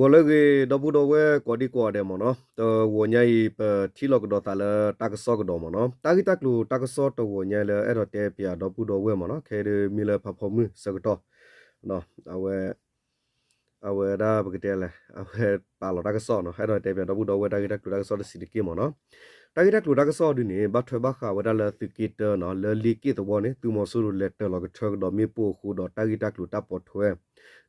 ဂီၤလၢအဂ့ၤ ဒီပုၢ်ဒီဝဲၢ်ကိးဒံကိးဂၤဒဲးမ့ၢ်နီၤ, တဂီၤညါအံၤ ပထံၣ်လိာ်ကဒီးသးလၢတၢ်ကစီၣ်ကဒီးမ့ၢ်နီၤ, တၢ်ဂ့ၢ်တၢ်ကျိၤတၢ်ကစီၣ်တဂီၤညါအံၤလၢအဲၣ်ဒိးတဲပၠးဒီပုၢ်ဒီဝဲၢ်မ့ၢ်နီၤ, ခဲအံၤဒုးမ့ၢ်လၢဖးဖီမုၢ်ဆၢကတီၢ် အဝဲ အဝဲဒၣ်ပကတဲလဲၣ် အဝဲပာ်လီၤတၢ်ကစီၣ်နီၤ, အဲၣ်ဒိးတဲပၠးဒီပုၢ်ဒီဝဲၢ်တၢ်ဂ့ၢ်တၢ်ကျိၤတၢ်ကစီၣ်တဆံးတက့ၢ်မ့ၢ်နီၤ. တၢ်ဂ့ၢ်တၢ်ကျိၤတၢ်ကစီၣ်ဒုန့ၣ် ဘၣ်ထွဲဘၣ်ဃးဝဲဒၣ်လၢသုးက့တၢနီၤ, လၢလ့က့ၣ်သဝီန့ၣ် သုးမီၤစိရိၤလဲၤတၢၤလီၤကထၢကဒီးမ့ၣ်ပိၢ်အဃိဒီး တၢ်ဂ့ၢ်တၢ်ကျိၤတၢ်ပိာ်ထွဲ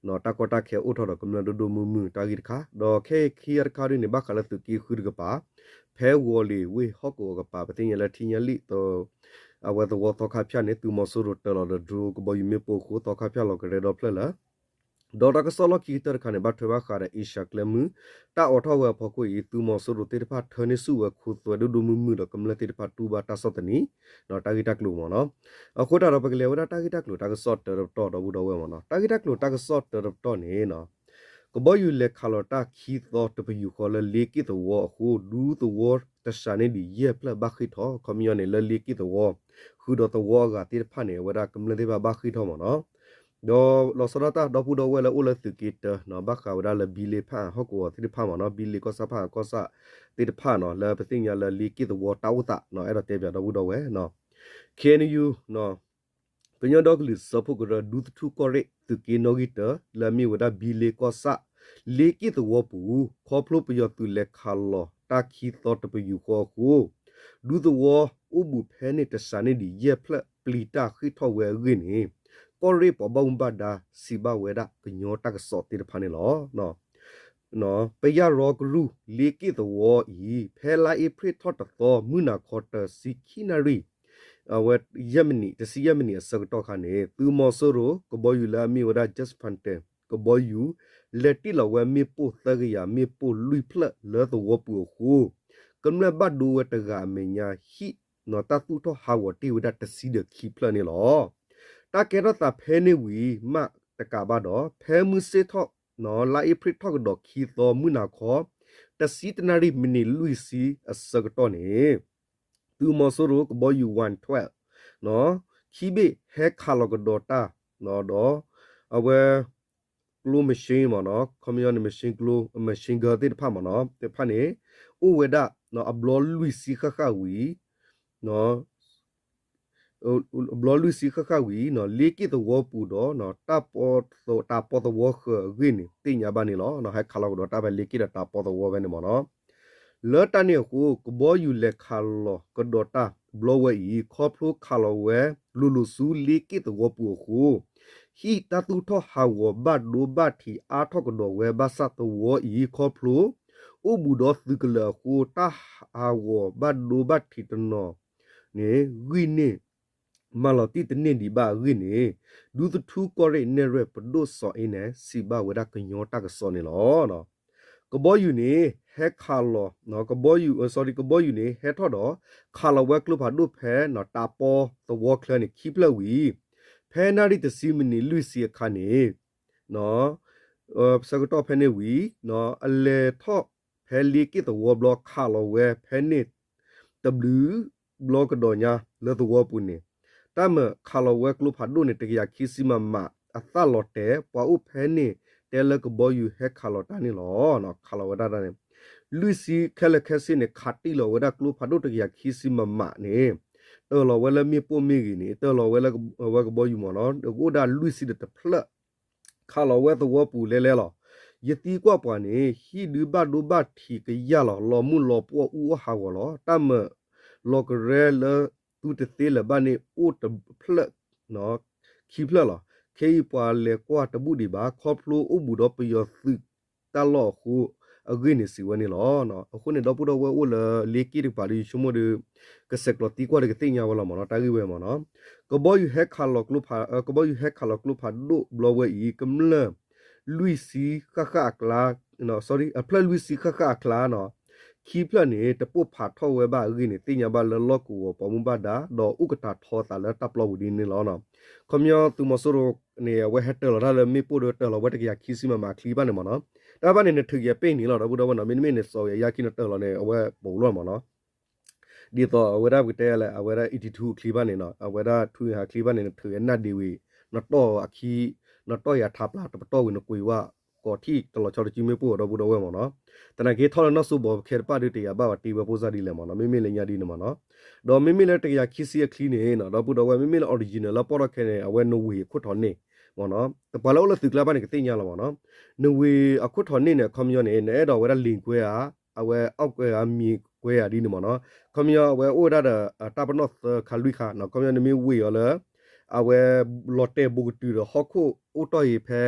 တၢ်ကီတၢ်ခဲအိၣ်ထီၣ်ဒီးကမျၢၢ်ဒိၣ်ဒိၣ်မုၢ်မုၢ်တၢ်ဂ့ၢ်တခါ, ဒီးခဲအံၤခံဂၤတခါဒုန့ၣ် ဘၣ်ဃးလၢသုးက့ဃုတကပၤ ဖဲဝီၤလ့ၤဝ့ၢ်ဟီၣ်ကဝီၤကပၤ ပသ့ၣ်ညါလၢထံညါလံၣ် အဝဲသဝီသီခါဖၠၣ်န့ၣ် သုးမီၤစိရိၤတၢၤလီၤဒီး drone ကဘီယူၤမ့ၣ်ပိၢ်အဃိ သီခါဖၠၣ်လီၤကရဲဒီဖျၢၣ်လၢ ဒီးတၢ်ကစီၣ်လီၢ်ခံကတၢၢ်တခါန့ၣ် ဘၣ်ထွဲဘၣ်ဃးဒီးအ့ရှၢၣ်ကျဲမုၢ် တၢ်အိးထီၣ်ဝဲအဖီခိၣ်အံၤ သုးမီၤစိရိၤသ့ၣ်တဖၣ်ထၢန့ၢ်ဆူၣ်ဝဲခိသွဲဒိၣ်ဒိၣ်မုၢ်မုၢ်ဒီးကမျၢၢ်သ့ၣ်တဖၣ်တူၢ်ဘၣ်တၢ်ဆီၣ်သနံး တၢ်ဂ့ၢ်တၢ်ကျိၤမ့ၢ်နီၤ. အဃိသတးဒီးပကလဲၤဝဲဒၣ်တၢ်ဂ့ၢ်တၢ်ကျိၤတၢ်ကစီၣ်တၢတပတီၢ်ဒီပုၢ်ဒီဝဲၢ်မ့ၢ်နီၤ, တၢ်ဂ့ၢ်တၢ်ကျိၤတၢ်ကစီၣ်တၢတပတီၢ်န့ၣ် ကဘီယူၤလဲၤခးလီၤတၢ်ခံသီတပယူာ်ဃီလၢလ့က့ၣ်သဝီအဃိ ဒူသဝီတစှၤန့ၢ်ဒံးယဲၢ်ဖျၢၣ်ဘၣ်ဃ့ၢ်ထီၣ်, ခီပညီန့ၣ် လၢလ့က့ၣ်သဝီ ဃုာ်ဒီးသဝီအဂၤသ့ၣ်တဖၣ်န့ၣ် အဝဲဒၣ်ကမျၢၢ်သ့ၣ်တဖၣ်ဘၣ်ဃ့ၢ်ထီၣ်မ့ၢ်နီၤ. ဒီးလီၤဆီဒၣ်တၢ်ဒီပုၢ်ဒီဝဲၢ်လၢအိၣ်လၢသုးက့တၢနီၤ ဘၣ်ဃးဝဲဒၣ်လၢဘံလ့ဖၣ်ဟီၣ်ကဝီၤသ့ၣ်တဖၣ်မ့ၢ်နီၤ, ဘံလ့ကီၢ်ဆၣ်ဖၣ်ကီၢ်ဆၣ်သ့ၣ်တဖၣ်နီၤ လၢပသ့ၣ်ညါလၢလ့က့ၣ်သဝီတၢ်အိၣ်သးနီၤ အဲၣ်ဒိးတဲပၠးဒီပုၢ်ဒီဝဲၢ် ခ့ၣ်အဲၣ်ယူၣ် ကညီဒီကလုာ်စၢဖှိၣ်ကရၢ ဒူသထူၣ်ကီၢ်ရ့ၣ် သုးက့နီၣ်ဂံၢ်တၢ လၢအမ့ၢ်ဝဲဒၣ်ဘံလ့ကီၢ်ဆၣ် လ့က့ၣ်သဝီပူၤ ခီဖျိပယီၤသုးလဲၤခးလီၤတၢ်ခံသီတပယူာ်ဃီအဃိ ဒူသဝီအိၣ်ဘူးဖဲန့ၣ်တစှၤန့ၢ်ဒံးယဲၢ်ဖျၢၣ် ပျံၤတၢ်ဃ့ၢ်ထီၣ်ဝဲအဂ့ၢ်န့ၣ် ကီၢ်ရ့ၣ်ပှၤဘၣ်မူဘၣ်ဒါစံးဘၣ်ဝဲဒၣ်ကညီတၢ်ကစီၣ်သ့ၣ်တဖၣ်န့ၣ်လီၤ. ပယၢ်ရီကရူၢ် လ့က့ၣ်သဝီအံၤ ဖဲလါအ့ဖြ့ၣ်ထီၣ်တသီ မုၢ်နၤခီတဆံခံနၣ်ရံၣ် အဝဲယဲၢ်မံးနံး တဆံယဲၢ်မံးနံးအဆၢကတီၢ်ခါန့ၣ် သုးမီၤစိရိၤကဘီယူၤလၢအမ့ၢ်ဝဲဒၣ် Jet Fighter ကဘီယူၤ လဲၤတ့ၢ်လီၤဝဲမ့ၣ်ပိၢ်သၢကယၤ မ့ၣ်ပိၢ်လွံၢ်ဖျၢၣ်လၢသဝီပူၤအဃိ ကမျၢၢ်ဘၣ်ဒိဝဲတဂၤအမဲာ်ညါဟံၣ် တၢ်သူၣ်ထီၣ်ဟးဂီၤတ့ၢ်ဝဲဒၣ်တဆံဒီးခံဖျၢၣ်န့ၣ်လီၤ. တၢ်ကဲထီၣ်သးဖဲန့ၣ်ဝံၤ မးတကးဘၣ်ဒီး ဖဲမုၢ်ဆ့ၣ်ထီၣ် လါအ့ဖြ့ၣ်ထီၣ်ကဒီးခံသီ မုၢ်နၤခီ တဆံတနၣ်ရံၣ် မံးနံးလွံၢ်ဆံအဆၢကတီၢ်န့ၣ် သုးမီၤစိရိၤကဘီယူၤ Y twelve ခံဘ့ၣ်ဟဲခးလီၤကဒီးတၢ် ဒီးအဝဲ ကျိ machine မ့ၢ်နီၤ, ခီပညီန့ၣ် machine ကျိ machine gun သ့ၣ်တဖၣ်မ့ၢ်နီၤ သ့ၣ်တဖၣ်န့ၣ် အိၣ်ဝဲဒၣ် အဘျီလွံၢ်ဆံဃၣ်ဃၣ်ဝံၤ အဘျီလွံၢ်ဆံဃၣ်ဃၣ်ဝံၤ လ့က့ၣ်သဝီပူၤဒီး တၢ်ပီသဝီဃၢၤအဂ့ၢ်န့ၣ် သ့ၣ်ညါဘၣ်န့ၣ်လီၤ. ဟဲခးလီၤကဒီးတၢ်ဖဲလ့က့ၣ်ဒီးတၢ်ပီသဝီဖဲန့ၣ်မ့ၢ်နီၤ. လၢတၢ်န့ၣ်အဃိ ကဘီယူၤလဲၤခးလီၤကဒီးတၢ်ဘျီဝဲအံၤ ခီဖျိခးလီၤဝဲလိၤလိၤဆူလ့က့ၣ်သဝီပူၤအဃိ ဟံၣ်တၢ်သူၣ်ထီၣ်ဟးဂီၤဘၣ်ဒိဘၣ်ထံးအါထီၣ်ကဒီးဝဲဘၣ်ဆၣ်သဝီအံၤ ခီဖျိအိၣ်ဘူးဒီးသုးကလၢၤအဃိ တၢ်ဟးဂီၤဘၣ်ဒိဘၣ်ထံးတနီၤန့ၣ် ဂံၢ်န့ၢ် မၤလီၤတံၢ်တန့ၢ်ဒံးဘၣ်အဂ့ၢ်န့ၣ် ဒူသထူကီၢ်ရ့ၣ်နဲၣ်ရွဲၣ်ပဒိၣ်စီၤအ့နဲၣ် စံးဘၣ်ဝဲဒၣ်ကညီတၢ်ကစီၣ်န့ၣ်လီၤ. ကဘီယူၤန့ၣ် ဟဲခးလီၤ ကဘီယူၤ sorry ကဘီယူၤန့ၣ် ဟဲထီၣ်ဒီး ခးလီၤဝဲကျိဖးဒိၣ်ဖဲ တးပီသဝီချၢန့ၣ် ခံဖျၢၣ်ဝံၤ ဖဲနၣ်ရံၣ်တဆံမံးနံးလွံၢ်ဆံအခါန့ၣ် ဆၢကတီၢ်ဖဲန့ၣ်ဝံၤ အလဲၤထီၣ်ဖဲလ့က့ၣ်သဝီဘျီ ခးလီၤဝဲဖဲန့ၣ် တဘျုးဘျီကဒီးညါလၢသဝီပူၤန့ၣ် တၢ်မၤခးလီၤဝဲကျိဖးဒိၣ်န့ၣ် တကယၤခံဆံ မမ အသၣ်လီၤတဲာ် ပှၤအိၣ်ဖဲန့ၣ် တဲလၢကဘီယူၤဟဲခးလီၤတၢ်န့ၣ်လီၤ. ခးလီၤဝဲဒၣ်တၢ်န့ၣ် လွံၢ်ဆံခဲလၢာ်ခဲဆ့န့ၣ် ခးတံၢ်လီၤဝဲဒၣ်ကျိဖးဒိၣ်တကယၤခံဆံ မမ န့ၣ် တၢၤလီၤဝဲလၢမ့ၣ်ပိၢ်မ့ၢ်ဂ့ၤန့ၣ် တၢၤလီၤဝဲလၢဝဲကဘီယူၤမ့ၢ်နီၤ အိၣ်ဒၣ်လွံၢ်ဆံဒီးတဖျၢၣ် ခးလီၤဝဲသဝီပူၤလဲလဲလီၤ. ယသံကွၢ်ပှၤန့ၣ် ဟံၣ်ဒုးဘၣ်ဒိဘၣ်ထံးကယၢ်လီၤ လီၤမုၢ်လီၤပှီၢ်အူအီၣ်ဟးဂီၤလီၤ. တၢ်မၤလီၤကရဲလၢသုတသ့လၢၤဘၣ်န့ၣ် အိၣ်တဖျၢၣ် ခံဖျၢၣ်လီၤ. ခဲအံၤပှၤလဲၤကွၢ်တဘူၣ်ဒံးဘၣ် ခီဖျိအိၣ်ဘူးဒီးပယီၤသုးတၢ်လီၢ်အဃိ အဂ့ၢ်န့ၣ်စံးဝဲန့ၣ်လီၤ. အဃိန့ၣ် ဒီပုၢ်ဒီဝဲၢ်အိၣ်လၢလ့က့ၣ်တကပၤဒီး ယဆိကမိၣ်ဒီး ကဆဲးကျိးသံကွၢ်ဒီးကသ့ၣ်ညါဝဲလီၤမ့ၢ်နီၤ တၢ်ဂ့ၢ်ဝဲမ့ၢ်နီၤ. ကဘီယူၤဟဲခးလီၤကျိဖး ကဘီယူၤဟဲခးလီၤကျိဖးဒိၣ်ဘျီဝဲအံၤ ကမျၢၢ် လွံၢ်ဆံဃၣ်ဃၣ်အကျါ sorry အဖျၢၣ်လွံၢ်ဆံဃၣ်ဃၣ်အကျါနီၤ ခံဖျၢၣ်န့ၣ် တပိၢ်ဖးထီၣ်ဝဲဘၣ်အဂ့ၢ်န့ၣ် သ့ၣ်ညါဘၣ်လၢလီၢ်ကဝီၤပှၤမူဘၣ်ဒါ ဒီးအိၣ်ကတၢၢ်ထီသးလၢတၢ်ပျီပူၤဒ်န့ၣ်လီၤ. ခီပညီသုးမီၤစိရိၤန့ၣ် အဝဲဟဲတၢၤလီၤတၢ်လၢမ့ၣ်ပိၢ်ဒီးတၢၤလီၤဝဲတကယၤခံဆံမမၤအချံဘၣ်န့ၣ်မ့ၢ်နီၤ. တၢ်ဘၣ်န့ၣ် နထုးက့ၤပ့ၢ်နံၤလီၤ ဒီပုၢ်ဒီဝဲၢ်နီၤ မ့တမ့ၢ်န့ၣ် စီၤကယၤခံနတၢၤလီၤန့ၣ် အဝဲပိာ်လီၤမ့ၢ်နီၤ. ဒ်သိးအဝဲဒၣ်ပကတဲလဲၣ် အဝဲဒၣ် eighty two အချံဘၣ်န့ၣ်နီၤ အဝဲဒၣ် two အချံဘၣ်န့ၣ် နထုးက့ၤနၢ်ဒ့ဝံၤ နတီၢ်အခံ နတီၢ်ယၤထးပျၢ်တပတီၢ်ဝံၤနကွံာ်ဝဲ ကိးထံၣ်တလီၤဆီတစုမ့ၣ်ပိၢ် ဒီပုၢ်ဒီဝဲၢ်မ့ၢ်နီၤ. သနာ်က့ထီၣ်လၢနီၢ်စိဘီခဲတပၣ်ဒုးတယာ်ဘၣ်ဝဲတ့ဝဲဖိစၢ်ဒ်လဲၣ်မ့ၢ်နီၤ, မ့မ့ၢ်လၢညါဒ်န့ၣ်မ့ၢ်နီၤ. ဒီးမ့မ့ၢ်လၢတကယၤခံဆံအချံန့ၣ်နီၤ ဒီပုၢ်ဒီဝဲၢ် မ့မ့ၢ်လၢ original လၢပီၢ်ထီၣ်ခဲန့ၣ် အဝဲနဝ့ၢ်အခိၣ်ထီၣ်န့ၢ်မ့ၢ်နီၤ. ပှၤလၢအိၣ်လၢသုးကျါဘၣ်န့ၣ် ကသ့ၣ်ညါလီၤမ့ၢ်နီၤ. နဝ့ၢ်အခိၣ်ထီၣ်န့ၢ်န့ၣ် အခီပညီန့ၣ် နအဲၣ်ဒိးဝဲဒၣ်လ့ၣ်ကွဲဧါ, အဝဲအီၣ်ကွဲဧါမ့ၢ်ကွဲဧါဒ်န့ၣ်မ့ၢ်နီၤ. အခီပညီအဝဲအိၣ်ဝဲဒၣ်ဒီး တၢ်ပနီၣ်သၢခါလွံၢ်ခါနီၤ, အခီပညီနမ့ၢ်ဝ့ၢ်အီၤလၢ အဝဲလီၤတဲာ်ဘူးကတုၤဒီးဟီၣ်ခိၣ်အိၣ်တီၢ်အံၤဖဲ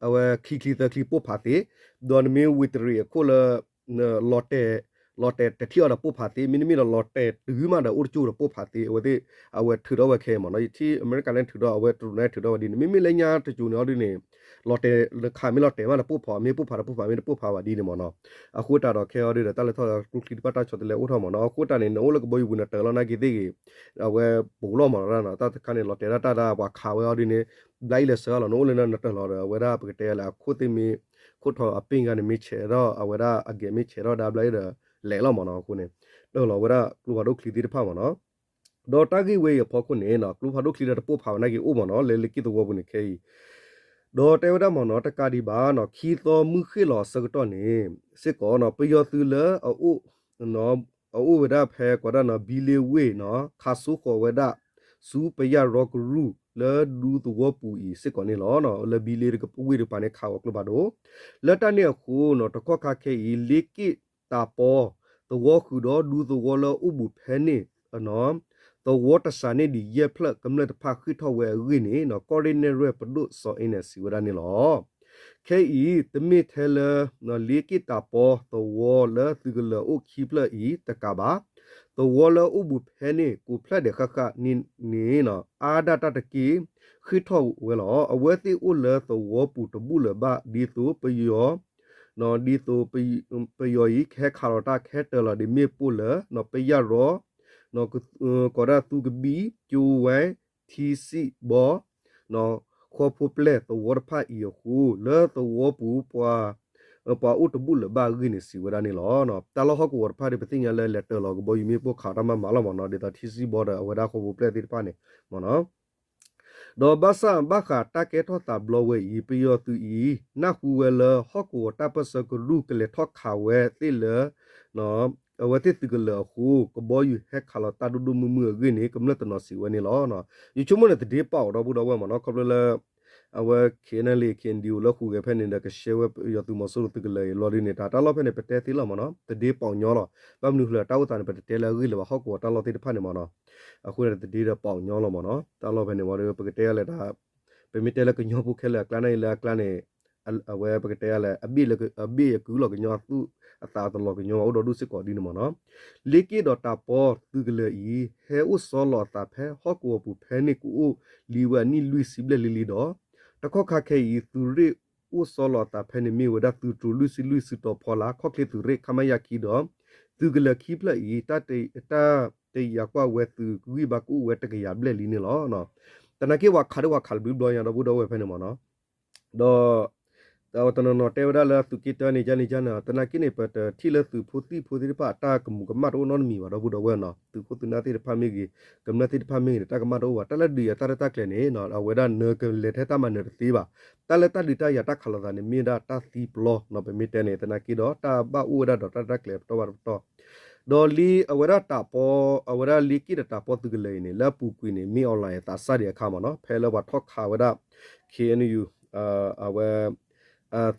အဝဲခံချံသၢချံပိၢ်ဖးသ့, ဒီးနမ့ၢ်ဝ့ၢ်တရံးအခိၣ်လၢ လီၤတဲာ် လီၤတဲာ်တထံၣ်အီၤဒီးပိၢ်ဖးသ့, မ့တမ့ၢ်ဒီးလီၤတဲာ်တုၤမးဒီးအိၣ်တကၠိၢ်ဒီးပိၢ်ဖးသ့, အဝဲသ့ၣ် အဝဲထုးထီၣ်ဝဲခဲအံၤမ့ၢ်နီၤ, ထံၣ်အမဲရကၤလၢထုးထီၣ် အဝဲတရူးန့ၣ်ထုးထီၣ်ဝဲဒ်န့ၣ်, မ့မ့ၢ်လၢညါတကၠိၢ်န့ၣ်အီၤဒ်န့ၣ် လီၤတဲာ်လၢခးမ့ၢ်လီၤတဲာ်မးဒီးပိၢ်ဖး, မ့ၢ်ပိၢ်ဖးဒီးပိၢ်ဖး မ့ၢ်တပိၢ်ဖးဘၣ်ဒ်န့ၣ်မ့ၢ်နီၤ. အဃိတၢ်ဒီးခဲအံၤအီၤဒ်ဒီး တၢ်လဲၤထီၣ်ကျိချံတဖၣ်တၢ်ဆီတလဲအိၣ်ထီၣ်မ့ၢ်နီၤ, အဃိတၢ်န့ၣ် နအိၣ်လၢကဘီယူၤပူၤနတၢၤလီၤနာ်က့သ့ၣ်ဂ့ၤ အဝဲပူၤလီၤမ့ၢ်နီၤ, တၢ်တခါန့ၣ် လီၤတဲာ်ဒၣ်တၢ်ဒၣ်ပှၤခးဝဲအီၤဒ်န့ၣ် ဘျါအံၤလဲၤစၢၤလီၤ, နအိၣ်လၢနတၢၤလီၤဒီး အဝဲဒၣ်ပကတဲလဲၣ် အခိၣ်သ့ၣ်မ့ၢ် ခိၣ်ထီၣ်အပ့ၢ်ဂၤန့ၣ်မ့ၢ်ဆဲးထီၣ် အဝဲဒၣ်အဂဲၤမ့ၢ်ဆဲးထီၣ်ဒၣ်ဘျါအံၤဒီး လဲၤလီၤမ့ၢ်နီၤ, အဃိန့ၣ် တၢၤလီၤဝဲဒၣ်ကျိဖးဒိၣ်ချံသ့ၣ်တဖၣ်မ့ၢ်နီၤ. ဒီးတၢ်ဂ့ၢ်ဝဲအံၤအဖီခိၣ်န့ၣ် ကျိဖးဒိၣ်ချံဒီးတပိၢ်ဖးဝဲနာ်က့အိၣ်မ့ၢ်နီၤ လၢလ့ၣ်က့ၣ်သဝီပူၤန့ၣ်ခဲအံၤ ဒီးတဲဝဲဒၣ်မ့ၢ်နီၤ တကးဒံးဘၣ်နီၤ ခံသီမုၢ်ဃ့ၢ်လီၤအဆၢကတီၢ်န့ၣ် စ့ၢ်ကီးနီၤ ပယီၤသုးလၢအအိၣ် အအိၣ်ဝဲဒၣ်ဖဲကွၢ်ဒၣ်နီၤ ဘံလ့ဝ့ၢ်နီၤ ခးစိဃီၤဝဲဒၣ် ဆူပယၣ်ရီကရူၢ်လၢဒူသဝီပူၤအံၤစ့ၢ်ကီးန့ၣ်လီၤ. လၢဘံလ့ဝ့ၢ်တကပၤန့ၣ် ခးဂီၤကျိဖးဒိၣ် လၢတၢ်န့ၣ်အဃိနီၤ တကီၢ်ခါခဲအံၤ လ့ၣ်က့ၣ်တၢ်ပီ သဝီဃုာ်ဒီးဒူသဝီလၢအိၣ်ဘူးဖဲန့ၣ် သဝီတစှၤန့ၢ်ဒံးယဲၢ်ဖျၢၣ်ကမျၢၢ်တဖၣ်ဃ့ၢ်ထီၣ်ဝဲအဂ့ၢ်န့ၣ် ကီၢ်ရ့ၣ်နဲၣ်ရွဲၣ်ပဒိၣ်စီၤအ့နဲၣ်စံးဝဲဒၣ်န့ၣ်လီၤ. ခဲအံၤ တမ့ၢ်ထဲလၢ လ့ၣ်က့ၣ်တၢ်ပီသဝီလၢသုးကလၢၤအိၣ်ခံဖျၢၣ်အံၤတကးဘၣ်, သဝီလၢအိၣ်ဘူးဖဲန့ၣ် ကိးဖျၢၣ်ဒဲးဃၣ်ဃၣ်န့ၣ် အါဒၣ်တၢ်တက့ၢ် ဃ့ၢ်ထီၣ်ဝဲလီၤ. အဝဲသ့ၣ်အိၣ်လၢသဝီပူၤတဘူၣ်လၢၤဘၣ် ဒ်သိးပယီၤ ဒ်သိး ပယီၤအံၤကဟဲခးလီၤတၢ်ခဲတၢၤလီၤဒ်မ့ၣ်ပိၢ်လၢ ပယၣ်ရီ ကီးဒၣ်သူကဘံၣ် ကၠိဝဲ ထံစံၣ်ဘီ ဃီဖိပျဲၢ်သဝီတဖၣ်အံၤအဃိ လၢသဝီပူၤ ပှၤအိၣ်တဘူၣ်လၢၤဘၣ်အဂ့ၢ်န့ၣ် စံးဝဲဒၣ်န့ၣ်လီၤ. တၢ်လီၢ်ဟီၣ်ကဝီၤတဖၣ်ဒီး ပသ့ၣ်ညါလၢလဲၤတၢၤလီၤကဘီယူၤမ့ၣ်ပိၢ်ခးတၢ်မၤမၤလီၤမ့ၢ်နီၤ ဒ်သိးထံစံၣ်ဘီဒီးအဝဲဒၣ်ဃီဖိပျဲၢ်သ့ၣ်တဖၣ်န့ၣ်မ့ၢ်နီၤ ဒီးဘၣ်ဆၣ်ဘၣ်ဃးတၢ်ကဲထီၣ်သးဘျီဝဲအံၤ ပယီၤသုးအံၤ နၢ်ဟူဝဲလၢဟီၣ်ကဝီၤတၢ်ပၢၢ်ဆၢကရူၢ်ကလဲၤထီၣ်ခးဝဲသ့ၣ်လၢ အဝဲသ့ၣ်သုးကလၢၤအဃိ ကဘီယူၤဟဲခးလီၤတၢ်ဒိၣ်ဒိၣ်မုၢ်မုၢ်အဂ့ၢ်န့ၣ် ကမျၢၢ်တနီၤစံးဝဲန့ၣ်လီၤ. ယဆိကမိၣ်န့ၣ် သဒ့ပာ်အီၤဒီပုၢ်ဒီဝဲၢ်မ့ၢ်နီၤ ခီဖျိလၢ အဝဲ KNLA KNDO လၢဟူးဂဲၤဖဲန့ၣ်ဒီး ကရှဲဝဲယီၤသုးမီၤစိရိၤသုးကလၢၤအံၤလီၤဒ်န့ၣ် တၢ်တၢ်လီၢ်ဖဲန့ၣ် ပတဲသ့လီၤမ့ၢ်နီၤ သဒ့ပာ်အီၤညီလီၤ. ဘၣ်မနုၤဃိလၢတၢ်အိၣ်သးန့ၣ် ပတတဲလၢအဂ့ၢ်လၢၤဘၣ် ဟီၣ်ကဝီၤတၢ်လီၢ်သ့ၣ်တဖၣ်န့ၣ်မ့ၢ်နီၤ အဃိန့ၣ် သဒ့ဒီးပာ်အီၤညီလီၤမ့ၢ်နီၤ တၢ်လီၢ်ဖဲန့ၣ်ဝံၤဒီး ပကတဲလဲၣ်တၢ် ပမ့ၢ်တဲလၢကညီဖိခဲလၢာ်အကျါန့ၣ် လၢအကျါန့ၣ် အဝဲပကတဲလဲၣ် အဘ့ၣ်အကုၢ်လီၤကညီ အသူၣ်အသးအတလီၤကညီ အိၣ်ဒီးဒူၣ်စ့ၢ်ကီးဒ်န့ၣ်မ့ၢ်နီၤ လ့ၣ်က့ၣ်ဒီးတၢ်ပီသုးကလၢၤအံၤ ဟဲအိၣ်ဆီလီၤအသးဖဲဟီၣ်ကဝီၤပူၤဖဲန့ၣ်ကအိၣ်လံဝဲအနံၣ်လွံၢ်ဆံဘျဲၣ်လံလံဒီး တကီၢ်ခါခဲအံၤ သုးရ့ၣ်အိၣ်ဆီလီၤအသးဖဲန့ၣ်မ့ၢ်ဝဲဒၣ်သုးတြိၤလွံၢ်ဆံလွံၢ်စုတီၤဖီလာ် ခီၣ်ချ့သုးရ့ၣ် ခမရ ခံဒီး သုးကလၢၤခံဖျၢၣ်အံၤ တၢ်တယာ်ကွၢ်ဝဲသုးဂံၢ်ဘါကအိၣ်ဝဲတကယၤဘျဲၣ်လံန့ၣ်လီၤ. သနာ်က့ပှၤခးဒိၣ်ပှၤခးတဘျုးဘျီညါဒီပုၢ်ဒီဝဲၢ်ဖဲန့ၣ်မ့ၢ်နီၤ ဒီး တနီၤနီၤတဲဝဲဒၣ်လၢသုးက့တၢန့ၣ် ယန့ၣ်ယန့ၣ် သနာ်က့န့ၣ် ပတထံၣ်လၢသုးဖိသံၣ်ဖိသ့ၣ်တဖၣ်အတၢ်ကမူးကမၣ်တအိၣ်နီတမံၤဘၣ်ဒီပုၢ်ဒီဝဲၢ်နီၤ သုးခိၣ်သုးနၢ်သ့ၣ်တဖၣ်မ့ၢ်ဂ့ၤ ကမျၢၢ်သ့ၣ်တဖၣ်မ့ၢ်ဂ့ၤန့ၣ် တၢ်ကမၣ်တအိၣ်ဘၣ် တၢ်လၢဒုးယၤတၢ်ရဲၣ်တၢ်ကျဲၤန့ၣ် အဝဲဒၣ်နၢၤကလဲၤထဲတၢ်မၤနၢၤတသ့ဘၣ် တၢ်လၢတၢ်ဒုးတၢ်ယၤတၢ်ခးလိာ်သးန့ၣ် မ့ၢ်ဒၣ်တၢ်သံပျီနီၤ ပမ့ၢ်တဲန့ၣ် သနာ်က့ဒီး တၢ်ဘၣ်အိၣ်ဝဲဒၣ်ဒီးတၢ်ရဲၣ်တၢ်ကျဲၤပတီၢ်ဘၣ်တပတီၢ် ဒီးလံအဝဲဒၣ်တၢ်ပီ အဝဲဒၣ်လံက့ၣ်ဒီးတၢ်ပီသုးကလၢၤအံၤန့ၣ် လၢအပူၤကွံာ်န့ၣ် မ့ၢ် online အသးစၢ်ဒံးအခါမ့ၢ်နီၤ ဖဲလၢပှၤထီၣ်ခးဝဲဒၣ် ခ့ၣ်အဲၣ်ယူၣ် အဝဲ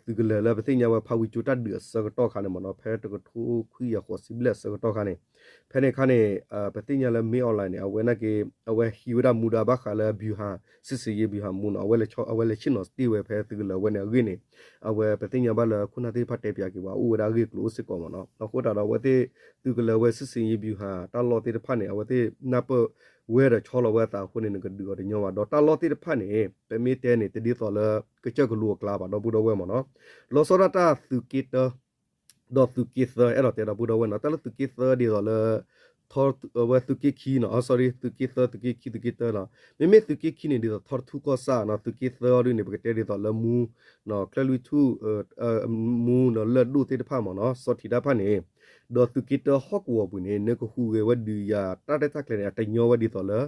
သုးကလၢၤလၢပသ့ၣ်ညါဝဲဖးဝံကၠိတၢ်ဒုးအဆၢကတီၢ်ခါန့ၣ်မ့ၢ်နီၤ ဖဲတကထိခွံကယၤဃိးဆံဘျဲၣ်အဆၢကတီၢ်ခါန့ၣ် ဖဲန့ၣ်အခါန့ၣ် ပသ့ၣ်ညါလၢ မ့ၢ် online န့ၣ် အဝဲနာ်က့ အဝဲဟံးဝဲဒၣ်မူဒါဘၣ်ဃးလၢ ဗျူဟာ စစ်ဆင်ရေးဗျူဟာမှူး နီၤ အဝဲလဲၤဆှၢ အဝဲလဲၤဆ့ၣ်နီၤတ့ၢ်ဝဲဖဲသုးကလၢၤအဝဲန့ၣ်အဂ့ၢ်န့ၣ် အဝဲပသ့ၣ်ညါဘၣ်လၢခိၣ်နၢ်သ့ၣ်တဖၣ်တဲပၠးက့ၤဝဲ အိၣ်ဝဲဒၣ်အဂ့ၢ်အကျိၤအိၣ်စ့ၢ်ကီးမ့ၢ်နီၤ အဃိသတးဒီးအဝဲသ့ၣ် သုးကလၢၤဝဲ စစ်ဆင်ရေးဗျူဟာ တၢ်လီၢ်သ့ၣ်တဖၣ်န့ၣ် အဝဲသ့ၣ်နၢ်ပၢၢ်ဝဲဒီးဆီလီၤဝဲအသးအဃိန့ၣ် နကဒုးအီၤတညီဘၣ် ဒီးတၢ်လီၢ်သ့ၣ်တဖၣ်န့ၣ် ပမ့ၢ်တဲန့ၣ် တဒ်သိးလၢ ကစၢၢ်ကလိအကျါဘၣ်ဒီပုၢ်ဒီဝဲၢ်မ့ၢ်နီၤ လီၤဆီဒၣ်တၢ်သုးက့တၢ ဒီးသုးက့သၢ အဲၣ်ဒိးတဲဒီပုၢ်ဒီဝဲၢ်နီၤ တၢ်လၢသုးက့သၢဒ်သိးလၢ ထီ အဝဲသုးက့ခံနီၤ sorry သုးက့သၢ သုးက့ခံ သုးက့တၢနီၤ. မ့မ့ၢ်သုးက့ခံန့ၣ် ဒ်သိးထီတထူၣ်ကီၢ်ဆၣ်နီၤ, သုးက့သၢအီၤဒ်န့ၣ် ပကတဲဒ်သိးလၢမူ ချၢၣ်လွံၢ်ထူၣ် မူနီၤ လၢၢ်ဒိၣ်သ့ၣ်တဖၣ်မ့ၢ်နီၤ စီၤထံးတၢ်တဖၣ်န့ၣ်, ဒီးသုးက့တၢဟီၣ်ကဝီၤပူၤန့ၣ် နကဟူးဂဲၤဝဲဒုးယၤတၢ်ရဲၣ်တၢ်ကျဲၤန့ၣ် အတညီဝဲဒ်သိးလၢ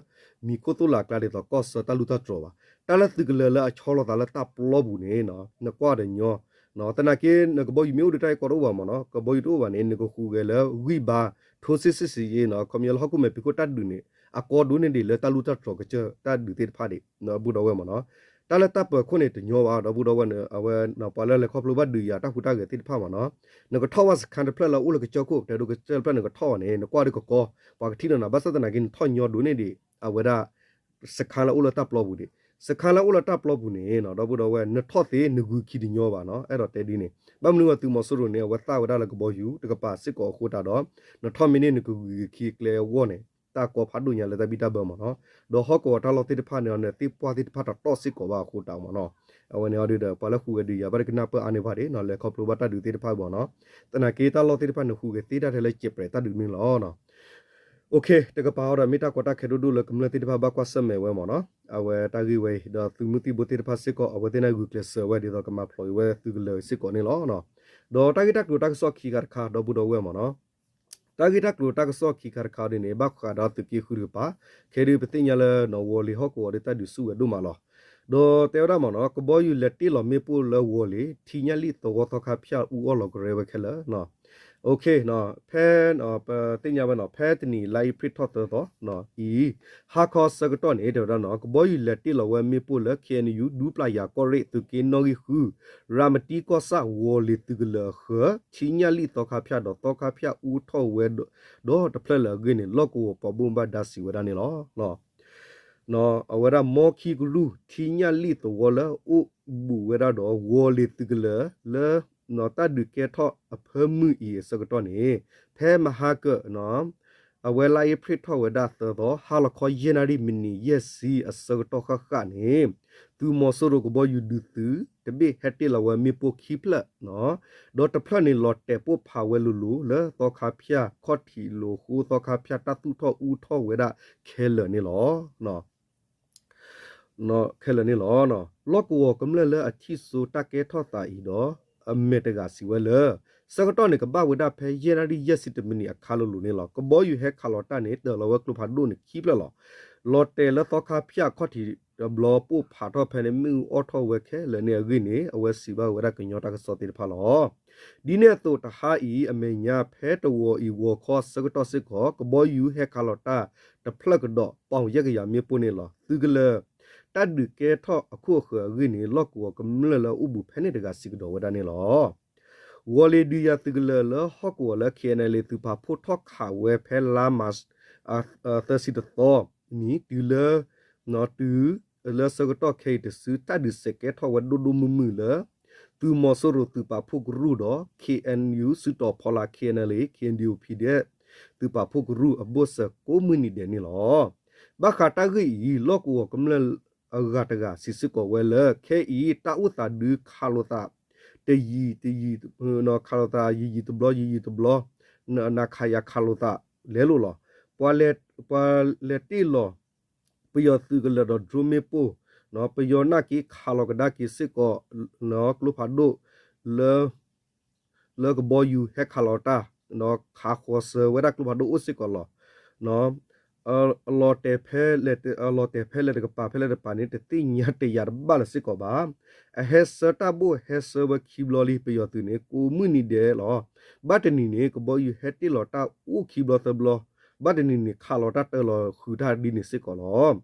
မံၤခိၣ်သိၣ်လးကျါဒ်သိးကီၢ်ဆၢတၢ်လူၢ်တၢ်တြီၤဘၣ်. တၢ်လၢသုးကလၢၤလၢအဆီလီၤသးလၢတၢ်ပျီပူၤန့ၣ် နကွၢ်တညီ သနာ်က့ နကဘီယူၤမ့ၢ်အိၣ်ဒီးတၢ်ဂ့ၢ်ကီတအိၣ်ဘၣ်မ့ၢ်နီၤ, ကဘီယူၤတအိၣ်ဘၣ်န့ၣ် နကဟူးဂဲၤလၢဂံၢ်ဘါ ထိစ့ၣ်စ့ၣ်စ့ၣ်ယ့နီၤ, ခီပညီလၢဟီၣ်ခိၣ်မဲာ်ဖံးခိၣ်တၢ်ဒုးန့ၣ် အကီဒိၣ်န့ၢ်ဒံးလၢတၢ်လူၢ်တၢ်တြီၤကစၢၢ်တၢ်ဒုးသ့ၣ်တဖၣ်ဒံး ဒီပုၢ်ဒီဝဲၢ်မ့ၢ်နီၤ. တၢ်လၢတၢ်ပၢၤခိၣ်န့ၣ်တညီဘၣ် ဒီပုၢ်ဒီဝဲၢ်န့ၣ် အဝဲ ပှၤလၢလဲၤခီဖျိဘၣ်ဒုးယၤတၢ်ဟူးတၢ်ဂဲၤသ့ၣ်တဖၣ်မ့ၢ်နီၤ, နကထီၣ်ဝဲစခါတဖျၢၣ်လၢအိၣ်လၢကစၢၢ်ခိၣ် တဲဒိကစၢၢ်တဖျၢၣ်နကထီၣ်ဝဲန့ၣ် နကွၢ်ဒီးကကီ ပှၤကထံၣ်နီၤနၤ ဘၣ်ဆၣ်သနာ်က့နထီၣ်ညီဒိၣ်န့ၢ်ဒံး အဝဲဒၣ် စခါလၢအိၣ်လၢတၢ်ပျီပူၤဒံး, စခါလၢအိၣ်လၢတၢ်ပျီပူၤန့ၣ် ဒီပုၢ်ဒီဝဲၢ် နထီၣ်သ့နဂုၤခံတညီဘၣ်နီၤ, အဲၣ်ဒိးတဲဒ်န့ၣ်. ဘၣ်မနုၤဝဲသုးမီၤစိရိၤန့ၣ် အဝဲသၣ်ဝဲဒၣ်လၢကဘီယူၤတကပၤစ့ၢ်ကီးအဃိသတးဒီး နထီၣ်မ့ၢ်န့ၢ်နကဂုၤခံကျဲအဂီၢ်န့ၣ် တၢ်ကီဖးဒိၣ်ညါလၢတၢ်ဘံၣ်တၢ်ဘၢမ့ၢ်နီၤ, ဒီးဟီၣ်ကဝီၤတၢ်လီၢ်သ့ၣ်တဖၣ်န့ၣ် နသ့ၣ်ပှၢ်သ့ၣ်တဖၣ်တတီၢ်စ့ၢ်ကီးဘၣ်အဃိသတးမ့ၢ်နီၤ, အဝဲန့ၣ်အီၤဒုဒီး ပှၤလၢဟူးဂဲၤဒုးယၤဘၣ်တကနၢ်ပၢၢ်အါန့ၢ်ဘၣ်ဒံးနီၤ, လဲၤခီဖျိဘၣ်တၢ်ဒုးသ့ၣ်တဖၣ်မ့ၢ်နီၤ, သနာ်က့တၢ်လီၢ်သ့ၣ်တဖၣ်န့ၣ် ဟူးဂဲၤသ့တၢ်ထဲလၢစဲးပြဲးတၢ်ဒုးန့ၣ်လီၤ. တကပၤအီၤဒီးမ့ၢ်တၢ်ကီတၢ်ခဲဒိၣ်ဒိၣ်လၢကမျၢၢ်သ့ၣ်တဖၣ်ဘၣ်ကွၢ်ဆၢၣ်မဲာ်ဝဲမ့ၢ်နီၤ, အဝဲတၢ်ဂ့ၢ်ဝဲအံၤ ဒီးသုးမုၢ်သံၣ်ဘိသ့ၣ်တဖၣ်စ့ၢ်ကီး အဝဲသ့ၣ်န့ၣ်ဂုာ်ကျဲးစၢးဝဲဒ်သိးကမၤဖျိးအံၤဝဲသုးကလၢၤစ့ၢ်ကီးန့ၣ်လီၤ. ဒီးတၢ်ဂ့ၢ်တၢ်ကျိၤတၢ်ကစီၣ်ခံခါတခါ ဒီပုၢ်ဒီဝဲၢ်မ့ၢ်နီၤ, တၢ်ဂ့ၢ်တၢ်ကျိၤတၢ်ကစီၣ်ခံခါတခါဒ်န့ၣ် ဘၣ်ဃးဒီးသုးက့ဃုတကပၤ, ခဲဒုးပသ့ၣ်ညါလၢနီၤ ဝီၤလ့ၤဟီၣ်ကဝီၤဒီးတၢ်ဒုးဆူၣ်ဝဲဒိၣ်မးလီၤ. ဒီးတဲဝဲဒၣ်မ့ၢ်နီၤ ကဘီယူၤလဲၤတ့ၢ်လီၤမ့ၣ်ပိၢ်လၢဝီၤလ့ၤ ထံညၣ်လံၣ်သဝီသီခါဖၠၣ်အူအီၣ်လီၤကရၢဝဲခဲလၢာ် ဖဲ ပသ့ၣ်ညါဝဲနီၤ ဖဲတနံၤလါအ့ဖြ့ၣ်ထီၣ်သၢသီ အံၤ ဟါခီဆၢကတီၢ်န့ၣ် တဲဝဲဒၣ်နီၤ ကဘီယူၤလဲၤတ့ၢ်လီၤဝဲမ့ၣ်ပိၢ်လၢ ခ့ၣ်အဲၣ်ယူၣ် ဒူပျၢ်ယၤကီၢ်ရ့ၣ် သုးက့နီၣ်ဂံၢ်ဃု ရၤမတံကီၢ်ဆၣ်ဝီၤလ့ၤသုးကလၢၤအဃၢၤ ထံညၣ်လံၣ်သီခါဖၠၣ်ဒီးသီခါဖၠၣ်အူထီၣ်ဝဲ ဒီးတဖျၢၣ်လၢအဂ့ၢ်န့ၣ် လီၢ်ကဝီၤပှၤဘၣ်မူဘၣ်ဒါစံးဝဲဒၣ်န့ၣ်လီၤ. အဝဲဒၣ်မီခံကရူၢ် ထံညၣ်လံၣ်သဝီလၢအိၣ်ဘူးဝဲဒၣ်ဒီး ဝီၤလ့ၤသုးကလၢၤလၢ တၢ်ဒုးကဲထီၣ်အဖၢမုၢ်အံၤအဆၢကတီၢ်န့ၣ် ဖဲမဟါကၢၣ် အဝဲလါအ့ဖြ့ၣ်ထီၣ်ဝဲဒၣ်သၢသီ ဟါလီၤခီယဲၢ်နၣ်ရံၣ်မံးနံးယဲၢ်ဆံအဆၢကတီၢ်ဃၣ်ဃၣ်န့ၣ် သုးမီၤစိရိၤကဘီယူၤဒုးသုး တဘ့ၣ်ဟဲတ့ၢ်လီၤဝဲမ့ၣ်ပိၢ်ခံဖျၢၣ် ဒီးတဖျၢၣ်န့ၣ်လီၤတဲာ်ပိၢ်ဖးဝဲလိၤလိၤလၢသီခါဖၠၣ်ခီၣ်ထံးလိၤအဃိ သီခါဖၠၣ်တၢ်သူၣ်ထီၣ်အူထီၣ်ဝဲဒၣ်ခဲလၢာ်န့ၣ်လီၤ. ခဲလၢာ်န့ၣ်လီၤ. လီၢ်ကဝီၤကမျၢၢ်လၢအထံၣ်စိတၢ်ကဲထီၣ်သးအံၤဒီး အမဲာ်တဂၤစံးဝဲလၢ ဆၢကတီၢ်န့ၣ် ကဘၣ်ဝဲဒၣ်ဖဲယဲၢ်နၣ်ရံၣ်ယဲၢ်ဆံတမံးနံးအခါလိၤလိၤန့ၣ်လီၤ. ကဘီယူၤဟဲခးလီၤတၢ်န့ၣ် တၢၤလီၤဝဲကျိဖးဒိၣ်န့ၣ်ခံဖျၢၣ်လီၤ. လီၤတဲာ်လၢသီခါဖၠၣ်အခီၣ်ထံးတဘျီပိၢ်ဖးထီၣ်ဖဲန့ၣ် မ့ၣ်အူအီၣ်ထီၣ်ဝဲခဲလၢာ်န့ၣ်အဂ့ၢ်န့ၣ် အဝဲစံးဘၣ်ဝဲဒၣ်ကညီတၢ်ကစီၣ်သ့ၣ်တဖၣ်လီၤ. ဒ်န့ၣ်အသိးတဟါအံၤ အမဲာ်ညါဖဲတဝီၤအံၤဂီၤခီအဆၢကတီၢ်စ့ၢ်ကီး ကဘီယူၤဟဲခးလီၤတၢ်တဖျၢၣ်ကဒီး ပီၣ်ယဲၢ်ကယၤမ့ၣ်ပိၢ်န့ၣ်လီၤ. သုးကလၢၤ တၢ်ဒုးကဲထီၣ်အခိၣ်အဃၢၤအဂ့ၢ်န့ၣ် လီၢ်ကဝီၤကမျၢၢ်လၢအအိၣ်ဘူးဖဲန့ၣ်တဂၤစံးကဒီးဝဲဒၣ်န့ၣ်လီၤ. ဝီၤလ့ၤဒုးယၤသုးကလၢၤလၢဟီၣ်ကဝီၤလၢ ခ့ၣ်အဲၣ်ယူၣ် သုးပာ်ဖှိၣ်ထီၣ်ခးဝဲဖဲလါမး သၢဆံတသီ နံၤ တုၤလၢ တုၤလၢဆၢကတီၢ်ခဲအံၤတစု တၢ်ဒုးစဲးကဲထီၣ်ဝဲဒိၣ်ဒိၣ်မုၢ်မုၢ်လၢ သုးမီၤစိရိၤသုးပာ်ဖှိၣ်ကရူၢ်ဒီး ခ့ၣ်အဲၣ်ယူၣ် စုတီၤဖီလာ် ခ့ၣ်အဲၣ်ယူၣ် ပီၣ် သုးပာ်ဖှိၣ်ကရူၢ်အဘိၣ်စၢၤကိးမုၢ်နံၤဒဲးန့ၣ်လီၤ. ဘၣ်ဃးတၢ်ဂ့ၢ်အံၤ လီၢ်ကဝီၤကမျၢၢ်အဂၤတဂၤစံးစ့ၢ်ကီးဝဲလၢ ခဲအံၤတၢ်အိၣ်သးဒုးခးလိာ်သး တယံာ်တယံာ် ခးလိာ်သးယံာ်ယံာ်တဘျီ ယံာ်ယံာ်တဘျီ နခးယၤခးလိာ်သးလဲၤလိာ်လီၤ. ပှၤလဲၤတ့ၢ်လီၤ ပယီၤသုးကလၢၤဒီး drone မ့ၣ်ပိၢ် ပယီၤနာ်က့ခးလီၤကဒါက့ၤစ့ၢ်ကီး ကျိဖးဒိၣ် လၢ လၢကဘီယူၤဟဲခးလီၤတၢ် ခးဃီၤဆၢဝဲဒၣ်ကျိဖးဒိၣ်အိၣ်စ့ၢ်ကီးလီၤ. အလီၤတဲာ်ဖဲလဲၣ် အလီၤတဲာ်ဖဲလဲၣ်တကပၤ ဖဲလဲၣ်တကပၤန့ၣ် တသ့ၣ်ညါတယာ်တဘၣ်လၢၤစ့ၢ်ကီးဘၣ်. အဟဲဆၢတၢ်ဘိၣ်ဟဲဆၢဝဲခံဘျီလံ ပယီၤသုးန့ၣ် ကိးမုၢ်နံၤဒဲးလီၤ. ဘၣ်တနံၤန့ၣ် ကဘီယူၤဟဲတ့ၢ်လီၤတၢ်အိၣ်ခံဘျီသၢဘျီ ဘၣ်တနံၤန့ၣ် ခးလီၤတၢ်တၢလီၤဃုာ်တၢ်ဒ်န့ၣ်စ့ၢ်ကီးလီၤ.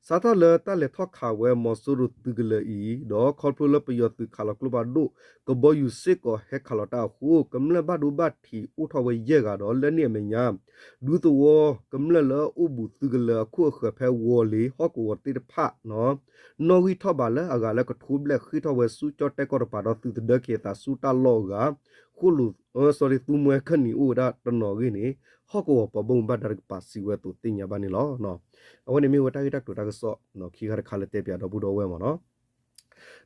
စးထီၣ်လၢတၢ်လဲၤထီၣ်ခးဝဲမီၤစိရိၤသုးကလၢၤအံၤ ဒီးခီဖျိလၢပယီၤသုးခးလီၤကျိဖးဒိၣ် ကဘီယူၤစ့ၢ်ကီးဟဲခးလီၤတၢ်အဃိ ကမျၢၢ်ဘၣ်ဒိဘၣ်ထံးအိၣ်ထီၣ်ဝဲယဲၢ်ဂၤဒီး လၢန့ၣ်အမဲာ်ညါ ဒူသဝီကမျၢၢ်လၢအအိၣ်ဘူးသုးကလၢၤအခိၣ်အဃၢၤဖဲဝီၤလ့ၤဟီၣ်ကဝီၤသ့ၣ်တဖၣ် နီၣ်ဂံၢ်ထီၣ်ဘးလၢအဂၤလၢကထိဘျဲၣ်ဃ့ၢ်ထီၣ်ဝဲဆူကၠီၣ်တဲၣ်ကီၢ်တပၤဒီး သုးသဒၢက့ၤအသးဆူတၢ်လီၢ်အဂၤ ဃိၣ်လိာ် သူမှဲခၢၣ်နံၤအိၣ်ဝဲဒၣ်တနီၤအဂ့ၢ်န့ၣ် ဟီၣ်ကဝီၤပှၤဘၣ်မူဘၣ်ဒါတကပၤစံးဝဲအသိးသ့ၣ်ညါဘၣ်န့ၣ်လီၤ. အဝဲန့ၣ်မ့ၢ်ဝဲတၢ်ဂ့ၢ်တၢ်ကျိၤတၢ်ကစီၣ် ခံခါတခါလၢတဲပၠးဒီပုၢ်ဒီဝဲၢ်မ့ၢ်နီၤ.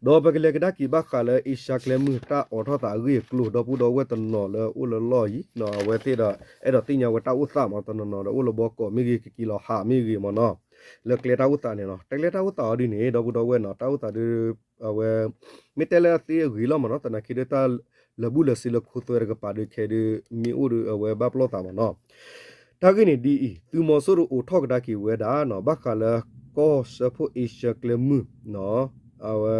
ဒီးပကလဲၤကဒါက့ၤဘၣ်ဃးလၢအ့ရှါကျဲမုၢ်တၢ်အိးထီၣ်သးအဂ့ၢ်အကျိၤ ဒီပုၢ်ဒီဝဲၢ်တနီၤလၢအိၣ်လၢလီၢ်အံၤ အဝဲသ့ၣ်ဒီး အဲၣ်ဒိးသ့ၣ်ညါဝဲတၢ်အိၣ်သးမး တနီၤနီၤဒီးအိၣ်လၢဘီကီးမ့ၢ်ဂ့ၤ ကက့ၤလီၤဟးမ့ၢ်ဂ့ၤမးနီၤ လၢကျဲတၢ်အိၣ်သးန့ၣ်နီၤ တၢ်ကျဲတၢ်အိၣ်သးအီၤဒ်န့ၣ် ဒီပုၢ်ဒီဝဲၢ်နီၤ တၢ်အိၣ်သးဒ် အဝဲ မ့ၢ်တဲလၢအသ့အဂ့ၤလီၤမးနီၤ သနာ်က့ဒီးတၢ် လၢာ်ဘူၣ်လၢာ်စ့လၢခိသွဲတကပၤဒီးခဲဒုး မ့ၢ်အိၣ်ဒီးအဝဲဘၣ်ပလီၢ်သးမးနီၤ တၢ်ဂ့ၢ်န့ၣ်ဒ်အံၤ သုးမီၤစိရိၤအိးထီၣ်ကဒါက့ၤဝဲဒၣ်နီၤ ဘၣ်ဃးလၢ ကီၢ်စၢဖှိၣ်အ့ရှါကျဲမုၢ်နီၤ အဝဲ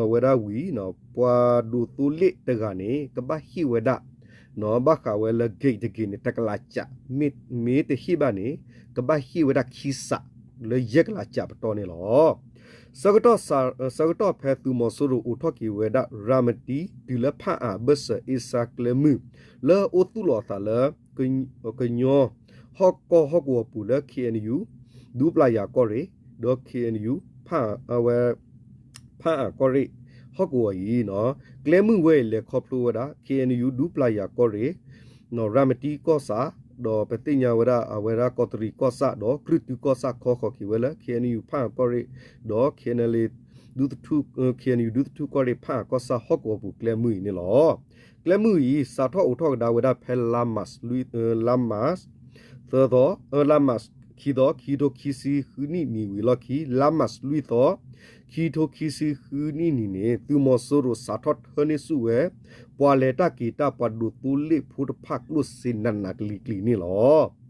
အဝဲဒၣ်ဝံၤနီၤ ပှၤဒိးသိလ့ၣ်တဂၤန့ၣ် ကဘၣ်ဟ့ၣ်ဝဲဒၣ်နီၤ ဘၣ်ဃးဝဲလၢ gate တ gate န့ၣ် တကလးကး မ့ၢ်တဟ့ၣ်ဘၣ်န့ၣ် ကဘၣ်ဟ့ၣ်ဝဲဒၣ်ခံစး လၢယဲၢ်ကလးကးပတီၢ်န့ၣ်လီၤ. ဆၢကတီၢ် ဆၢကတီၢ်ဖဲသုးမီၤစိရိၤအိးထီၣ်က့ၤဝဲဒၣ် ရၤမတံ တုၤလၢဖၣ်အၣ်ဘၢၣ်စၢၤအ့ရှါကျဲမုၢ် လၢအအိၣ်သူၣ်လီၤအသးလၢ ကညီ ဟီၣ်ကီၢ်ဟီၣ်ကဝီၤပူၤလၢ ခ့ၣ်အဲၣ်ယူၣ် ဒူပျၢ်ယၤကီၢ်ရ့ၣ် ဒီး ခ့ၣ်အဲၣ်ယူၣ် ဖၣ်အၣ် အဝဲ ဖၣ်အၣ်ကီၢ်ရ့ၣ် ဟီၣ်ကဝီၤအံၤနီၤ ကျဲမုၢ်ဝဲအံၤလဲၤခီဖျိဝဲဒၣ် ခ့ၣ်အဲၣ်ယူၣ် ဒူပျၢ်ယၤကီၢ်ရ့ၣ် ရၤမတံကီၢ်ဆၣ် ဒီးပသ့ၣ်ညါဝဲဒၣ်အဝဲဒၣ်ကီးတရံးကီၢ်ဆၣ် ဒီးကြုၢ်တုကီၢ်ဆၣ်ခီဃီၤက့ၤဝဲလၢ ခ့ၣ်အဲၣ်ယူၣ် ဖၣ်အၣ်ကီၢ်ရ့ၣ် ဒီး ခ့ၣ်အဲၣ်ယူၣ် ဒူသထူၣ်ကီၢ်ရ့ၣ် ဖၣ်အၣ်ကီၢ်ဆၣ် ဟီၣ်ကဝီၤပူၤကျဲမုၢ်အံၤန့ၣ်လီၤ. ကျဲမုၢ်အံၤ စးထီၣ်အိးထီၣ်ကဒါဝဲဒၣ်ဖဲ လါမး လါမး သၢသီ လါမး ခံသီ ခံကထိခံဆံဃုနံၣ်နံၤဝံၤလီၢ်ခံ လါမး လွံၢ်သီ ခံကထိခံဆံဃုနံၣ်နံၤန့ၣ် သုးမီၤစိရိၤစးထီၣ်ထၢန့ၢ်ဆူၣ်ဝဲ ပှၤလဲၤတၢ်က့ၤတၢ်ပှၤဒိးသိလ့ၣ်ဖိတဖၣ်ကျိၣ်စ့နးနးကလံၤကလံၤန့ၣ်လီၤ.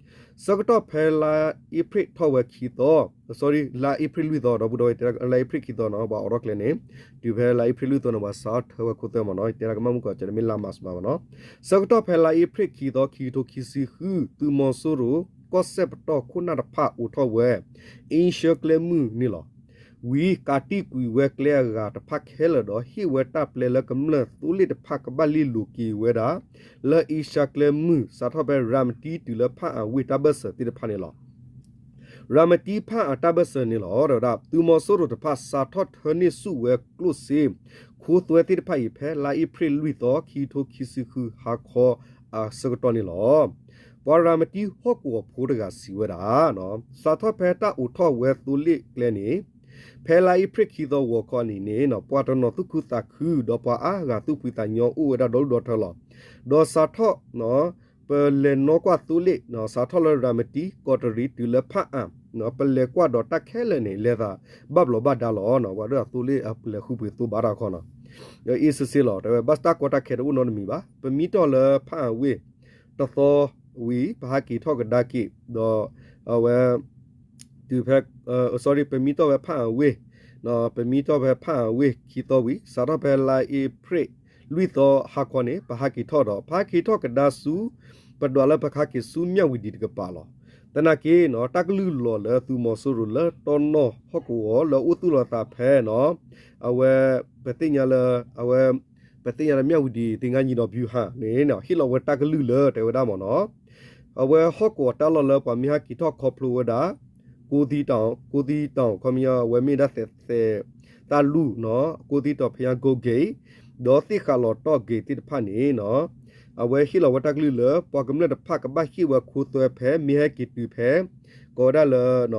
ဆၢကတီၢ်ဖဲလါအ့ဖြ့ၣ်ထီၣ်ဝဲခံသီ sorry လါအ့ဖြ့ၣ်လွံၢ်သီ ဒီပုၢ်ဒီဝဲၢ် လါအ့ဖြ့ၣ်ခံသီနီၤ ပှၤအိးထီၣ်ကျဲန့ၣ် တုၤဖဲလါအ့ဖြ့ၣ်လွံၢ်သီန့ၣ် ပှၤစးထီၣ်ထၢဝဲခိသွဲမးနီၤ တဲဒၣ်ကမၣ်မုၣ်ကီးကဲး တမ့ၢ်လါမးဘၣ်မးနီၤ ဆၢကတီၢ်ဖဲလါအ့ဖြ့ၣ်ခံသီ ခံကထိခံဆံဃု သုးမီၤစိရိၤ ကီၢ်စဲၣ်ပတီၢ်ခိၣ်နၢ်တဖၣ်အိးထီၣ်ဝဲ အ့ရှါကျဲမုၢ်န့ၣ်လီၤ. ဝံၤကးတံာ်ကွံာ်ဝဲကျဲအဂၤတဖၣ်ခဲလၢာ်ဒီး ဟ့ၣ်ဝဲတၢ်ပျဲလၢကမျၢၢ်သိလ့ၣ်တဖၣ်ကဘၣ်လ့ၢ်လိၤက့ၤဝဲဒၣ် လၢအ့ရှါကျဲမုၢ် စးထီၣ်ဖဲရၤမတံတုၤလၢဖၣ်အၣ်ဝ့ၢ်တၢ်ဘၢၣ်စၢၤသ့ၣ်တဖၣ်န့ၣ်လီၤ. ရၤမတံဖၣ်အၣ်တၢ်ဘၢၣ်စၢၤန့ၣ်လီၤ. ဒီးဝဲဒၣ် သုးမီၤစိရိၤတဖၣ်စးထီၣ်ထၢန့ၢ်ဆူၣ်ဝဲကျိၣ်စ့ ခိသွဲသ့ၣ်တဖၣ်အံၤ ဖဲလါအ့ဖြ့ၣ်လွံၢ်သီ ခံကထိခံဆံဃုဟါခီအဆၢကတီၢ်န့ၣ်လီၤ. ပှၤရၤမတံဟီၣ်ကဝီၤဖိတဂၤစံးဝဲဒၣ် စးထီၣ်ဖဲတၢ်အိးထီၣ်ဝဲသိလ့ၣ်ကျဲန့ၣ် ဖဲလါအ့ဖြ့ၣ်ခံသီဂီၤခီန့ၣ်န့ၣ် ပှၤတနီၤသူၣ်ခုသးခု ဒီးပှၤအါဂၤသူၣ်ဖှံသးညီအိၣ်ဝဲဒၣ်ဒီဒူၣ်ဒီထၢလီၤ. ဒီးစးထီၣ် ပလဲၤနီၣ်ကွၢ်သိလ့ၣ် စးထီၣ်လၢရၤမတံ ကီးတရံး တုၤလၢဖၣ်အၣ် ပလဲၤကွၢ်ဒီးတၢ်ခဲလၢာ်န့ၣ် လဲၤသးဘၣ်ဘျီးဘၣ်ဒါလီၤ. ပှၤဒၣ်သိလ့ၣ်အလဲၤဃုပှ့ၤသိဘၣ်တၢ်ခီနီၤ အ့ၣ်စ့စ့လီၤ. တဲဝဲဘၣ်တၢ်ကီတၢ်ခဲတအိၣ်နီတမံၤဘၣ်. ပမံတီၢ်လၢဖၣ်အၣ်ဝ့ၢ် တသီဝံၤ ပဟးက့ၤထီၣ်ကဒါက့ၤ ဒီးအဝဲ တုၤဖဲ sorry ပမံတီၢ်ဖဲဖၣ်အၣ်ဝ့ၢ် ပမံတီၢ်ဖဲဖၣ်အၣ်ဝ့ၢ်ခံသီဝံၤ စးထီၣ်ဖဲလါအ့ဖြ့ၣ်လွံၢ်သီဟါခီန့ၣ် ပဟးက့ၤထီၣ်ဒီး ပဟးက့ၤထီၣ်ကဒါဆူ ပဒွးလၢပဟးက့ၤဆူမၠၣ်ဝံၤဒံးတကပၤလီၤ. သနာ်က့နီၤ တၢ်ကလုၢ်လီၤလၢသုးမီၤစိရိၤလၢတီနီၢ်ဟီၣ်ကဝီၤလၢအိၣ်သူၣ်လီၤသးဖဲနီၤ အဝဲ ပသ့ၣ်ညါလၢ အဝဲ ပသ့ၣ်ညါလၢမၠၣ်ဝံၤဒံး သ့ၣ်ငါညံဒီးဘျူးဟၣ်န့ၣ် ဟ့ၣ်လီၤဝဲတၢ်ကလုၢ်လၢတဲဝဲဒၣ်မ့ၢ်နီၤ အဝဲဟီၣ်ကဝီၤတၢ်လီၢ်လၢပှၤမ့ၢ်ဟဲက့ၤထီၣ်ခီဖျိဝဲဒၣ် ကိးသံတီၤ ကိးသံတီၤ ခီပညီ အဝဲမ့ၢ်ဒၣ်သဲးသဲး တၢ်လူၢ်နီၤ ကိးသံတီၤဖဲညါကိးဂ့ၤ ဒီးသ့ၣ်ဃးလီၤတီၢ်ဂ့ၤသ့ၣ်တဖၣ်န့ၣ်နီၤ အဝဲဟ့ၣ်လီၤဝဲတၢ်ကလုၢ်လၢ ပှၤကမျၢၢ်တဖၣ်ကဘၣ်ဟ့ၣ်ဝဲခိသွဲဖဲ မ့ၢ်ဟဲက့ၤတုၤဖဲ ကိးဝဲဒၣ်လၢ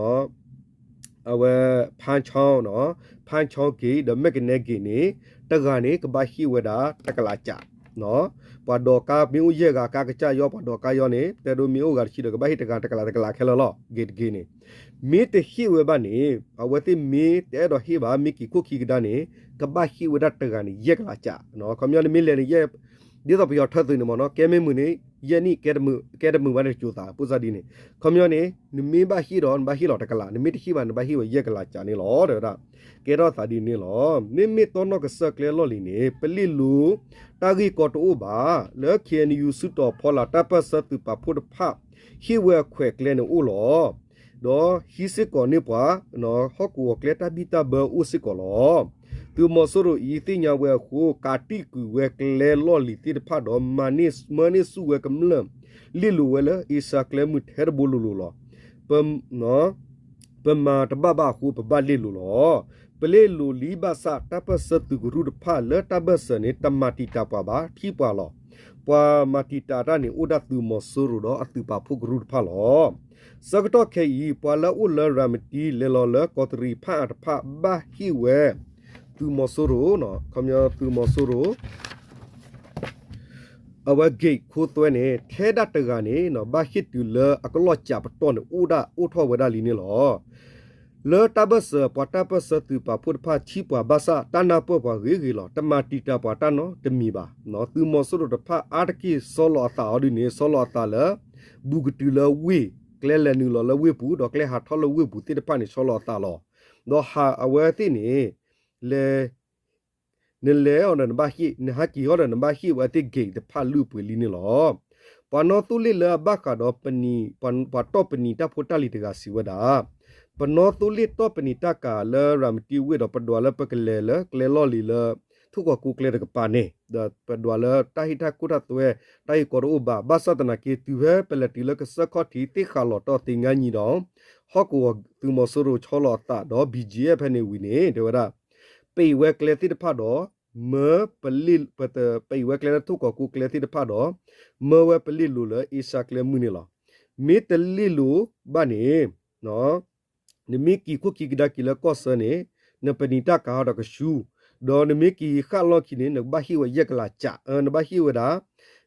အဝဲ ဖၣ်ဆီနီၤ ဖၣ်ဆီဂ့ၤ ဒီးမဲၢ်ကနဲဂ့ၤန့ၣ် တဂၤန့ၣ် ကဘၣ်ဟ့ၣ်ဝဲဒၣ်တကလးကး ပှၤဒိးကါမ့ၢ်အိၣ်ယဲၢ်ဂၤ ကါကစၢ်ယီ ပှၤဒိးကါယီန့ၣ် တဲဒိမ့ၢ်အိၣ်ဂၤတဆံဒီး ကဘၣ်ဟ့ၣ်တဂၤတကလး တကလးခဲလၢာ်လီၤ ဂ့ၤတဂ့ၤန့ၣ် မ့ၢ်တဟ့ၣ်ဝဲဘၣ်န့ၣ် အဝဲသ့ၣ်မ့ၢ်တအဲၣ်ဒိးဟ့ၣ်ဘၣ် မ့ၢ်က့ၤခိၣ်ခံကဒါန့ၣ် ကဘၣ်ဟ့ၣ်ဝဲဒၣ်တဂၤန့ၣ် ယဲၢ်ကလးကး ခီပညီန့ၣ်မ့ၢ်လဲၤန့ၣ် ယဲၢ် ဒ်သိးပယီၤထၢသုးန့ၣ်မ့ၢ်နီၤ ကဲမ့ၢ်မုာ်န့ၣ် ယဲၢ်နံၣ် ကဲတမုာ်ဘၣ်န့ၣ်တစိၤသး ပိၢ်စၢ်ဒ်န့ၣ် ခီပညီန့ၣ် နမ့ၢ်ဘၣ်ဟ့ၣ်ဒီး နဘၣ်ဟ့ၣ်လီၤတကလး နမ့ၢ်တဟ့ၣ်ဘၣ် နဘၣ်ဟ့ၣ်ဝဲယဲၢ်ကလးကးန့ၣ်လီၤ တဲဝဲဒၣ် ကဲထီၣ်သးဒ်န့ၣ်လီၤ. မ့မ့ၢ်တီနီၢ်ကစၢၢ်ကျဲလီၢ်လံၤန့ၣ် ပလ့ၣ်လိၤ တၢ်ဂ့ၢ်ကီတအိၣ်ဘၣ် လၢ ခ့ၣ်အဲၣ်ယူၣ် စုတီၤဖီလာ် တၢ်ပၢၢ်ဆၢသုးပာ်ဖှိၣ်တဖၣ် ဟ့ၣ်ဝဲအခွဲးကျဲန့ၣ်အိၣ်လီၤ. ဒီးဟံးစ့ၢ်ကီးန့ၢ်ပှၤ ဟီၣ်ကဝီၤကျဲတၢ်ဘံၣ်တၢ်ဘၢအိၣ်စ့ၢ်ကီးလီၤ. သုးမီၤစိရိၤအံၤသ့ၣ်ညါဝဲအဃိ ကးတံာ်ကွံာ်ဝဲကျဲလီၢ်လံၤသ့ၣ်တဖၣ်ဒီး မၤန့ၢ်ဆူၣ်ဝဲကမျၢၢ် လ့ၣ်လိၤဝဲလၢအ့ရှါကျဲမုၢ်ထဲတဘိလိၤလိၤလီၤ. ပ ပမၤတဘၣ်ဘၣ်အဃိ ပဘၣ်လ့ၣ်လိၤလီၤ. ပလ့ၣ်လိၤလံဘၣ်ဆၣ် တၢ်ပၢၢ်ဆၢသုးကရူၢ်တဖၣ်လၢတၢ်ဘၢၣ်စၢၤန့ၣ် တမၤတံာ်တာ်ပှၤဘၣ် ထံၣ်ပှၤလီၤ. ပှၤမၤတံာ်တာ်တၢ်န့ၣ် အိၣ်ဒၣ်သုးမီၤစိရိၤဒီးအသုးပာ်ဖှိၣ်ကရူၢ်တဖၣ်လီၤ. ဆၢကတီၢ်ခဲအံၤ ပှၤလၢအအိၣ်လၢရၤမတံ လဲၤလီၤလၢကီးတရံးဖၣ်အၣ်တဖၣ် ဘၣ်ဟ့ၣ်ဝဲ သိ သုးမီၤစိရိၤ, ခီပညီသုးမီၤစိရိၤ အဝဲ gate ခိသွဲန့ၣ် ထဲဒၣ်တဂၤန့ၣ် ဘၣ်ဟ့ၣ်တုၤလၢအကလီၢ်ကးပတီၢ်န့ၣ် အိၣ်ဒၣ်အိၣ်ထီၣ်ဝဲဒၣ်လံန့ၣ်လီၤ. လၢတၢ်ဘၢၣ်စၢၤ ပှၤတၢ်ပၢၢ်ဆၢသုးပာ်ဖှိၣ်တဖၣ် ထံၣ်ပှၤဘၣ်ဆၣ် တၢ်နၢ်ပၢၢ်ပှၤဂ့ၤဂ့ၤလီၤ. တမၤတံာ်တာ်ပှၤတၢ်နီတမံၤဘၣ်. သုးမီၤစိရိၤတဖၣ်အါတက့ၢ်ဆီလီၤအသးအီၤဒ်န့ၣ် ဆီလီၤအသးလၢ ဘူးကတုၤလၢဝ့ၢ်, ကျဲလဲၤနုာ်လီၤလၢဝ့ၢ်ပူၤ ဒီးကျဲဟးထီၣ်လၢဝ့ၢ်ပူၤသ့ၣ်တဖၣ်န့ၣ် ဆီလီၤအသးလီၤ. ဒီးဟးအဝဲသ့ၣ်န့ၣ် လဲၤ နလဲၤအီၤဒီးနဘၣ်ဟ့ၣ်, နဟးက့ၤအီၤဒီးနဘၣ်ဟ့ၣ်ဝဲသ့ၣ် gate တဖၣ်လုၢ်ပှ့ၤလံန့ၣ်လီၤ. ပှၤနီၣ်သိလ့ၣ်လၢအဘၣ်ဃးဒီးပနံာ်, ပှၤတီၢ်ပနံာ်တၢ်ဖိတၢ်လံၤတဂၤစံးဝဲဒၣ်, ပနီၣ်သိလ့ၣ်တီၢ်ပနံာ်တၢ်ကၤလၢရၤမတံဝ့ၢ်ဒီး ပဒွးလၢပကလဲၤလၢကျဲလီၢ်လံၤလၢ ထူၣ်ကီၢ်ကိးကျဲတကပၤန့ၣ် ဒီးပဒွးလၢတၢ်ဟ့ၣ်တၢ်ကူၣ်တၢ်သွဲ တၢ်ဂ့ၢ်ကီတအိၣ်ဘၣ်. ဘၣ်ဆၣ်သနာ်က့ တုၤဖဲပလဲၤတုၤလၢကစၢၢ်ခီၣ်ထံးသ့ၣ်ဃးလီၤတီၢ်သ့ၣ်ညါနံၤဒီး ဟီၣ်ကဝီၤသုးမီၤစိရိၤဆီလီၤအသးဒီး ဘံၣ်ကၠံအ့ၣ် ဖဲန့ၣ်ဝံၤန့ၣ် တဲဝဲဒၣ် ပံးဝဲကျဲသ့ၣ်တဖၣ်ဒီး မၢပလ့ၣ်, ပံးဝဲကျဲလၢထူၣ်ကီၢ်ကိးကျဲသ့ၣ်တဖၣ်ဒီး မၢဝဲပလ့ၣ်လိၤလၢအ့ရှါကျဲမုၢ်န့ၣ်လီၤ. မ့ၢ်တလ့ၣ်လိၤဘၣ်န့ၣ် နမ့ၢ်က့ၤခိၣ်ခံကဒါက့ၤလၢကီၢ်ဆၢန့ၣ် နပနံာ်တၢ်ကၤဟီဒီးကဆူ, ဒီးနမ့ၢ်က့ၤဃၣ်လီၢ်ခံန့ၣ် နဘၣ်ဟ့ၣ်ဝဲယဲၢ်ကလးကး, နဘၣ်ဟ့ၣ်ဝဲဒၣ်,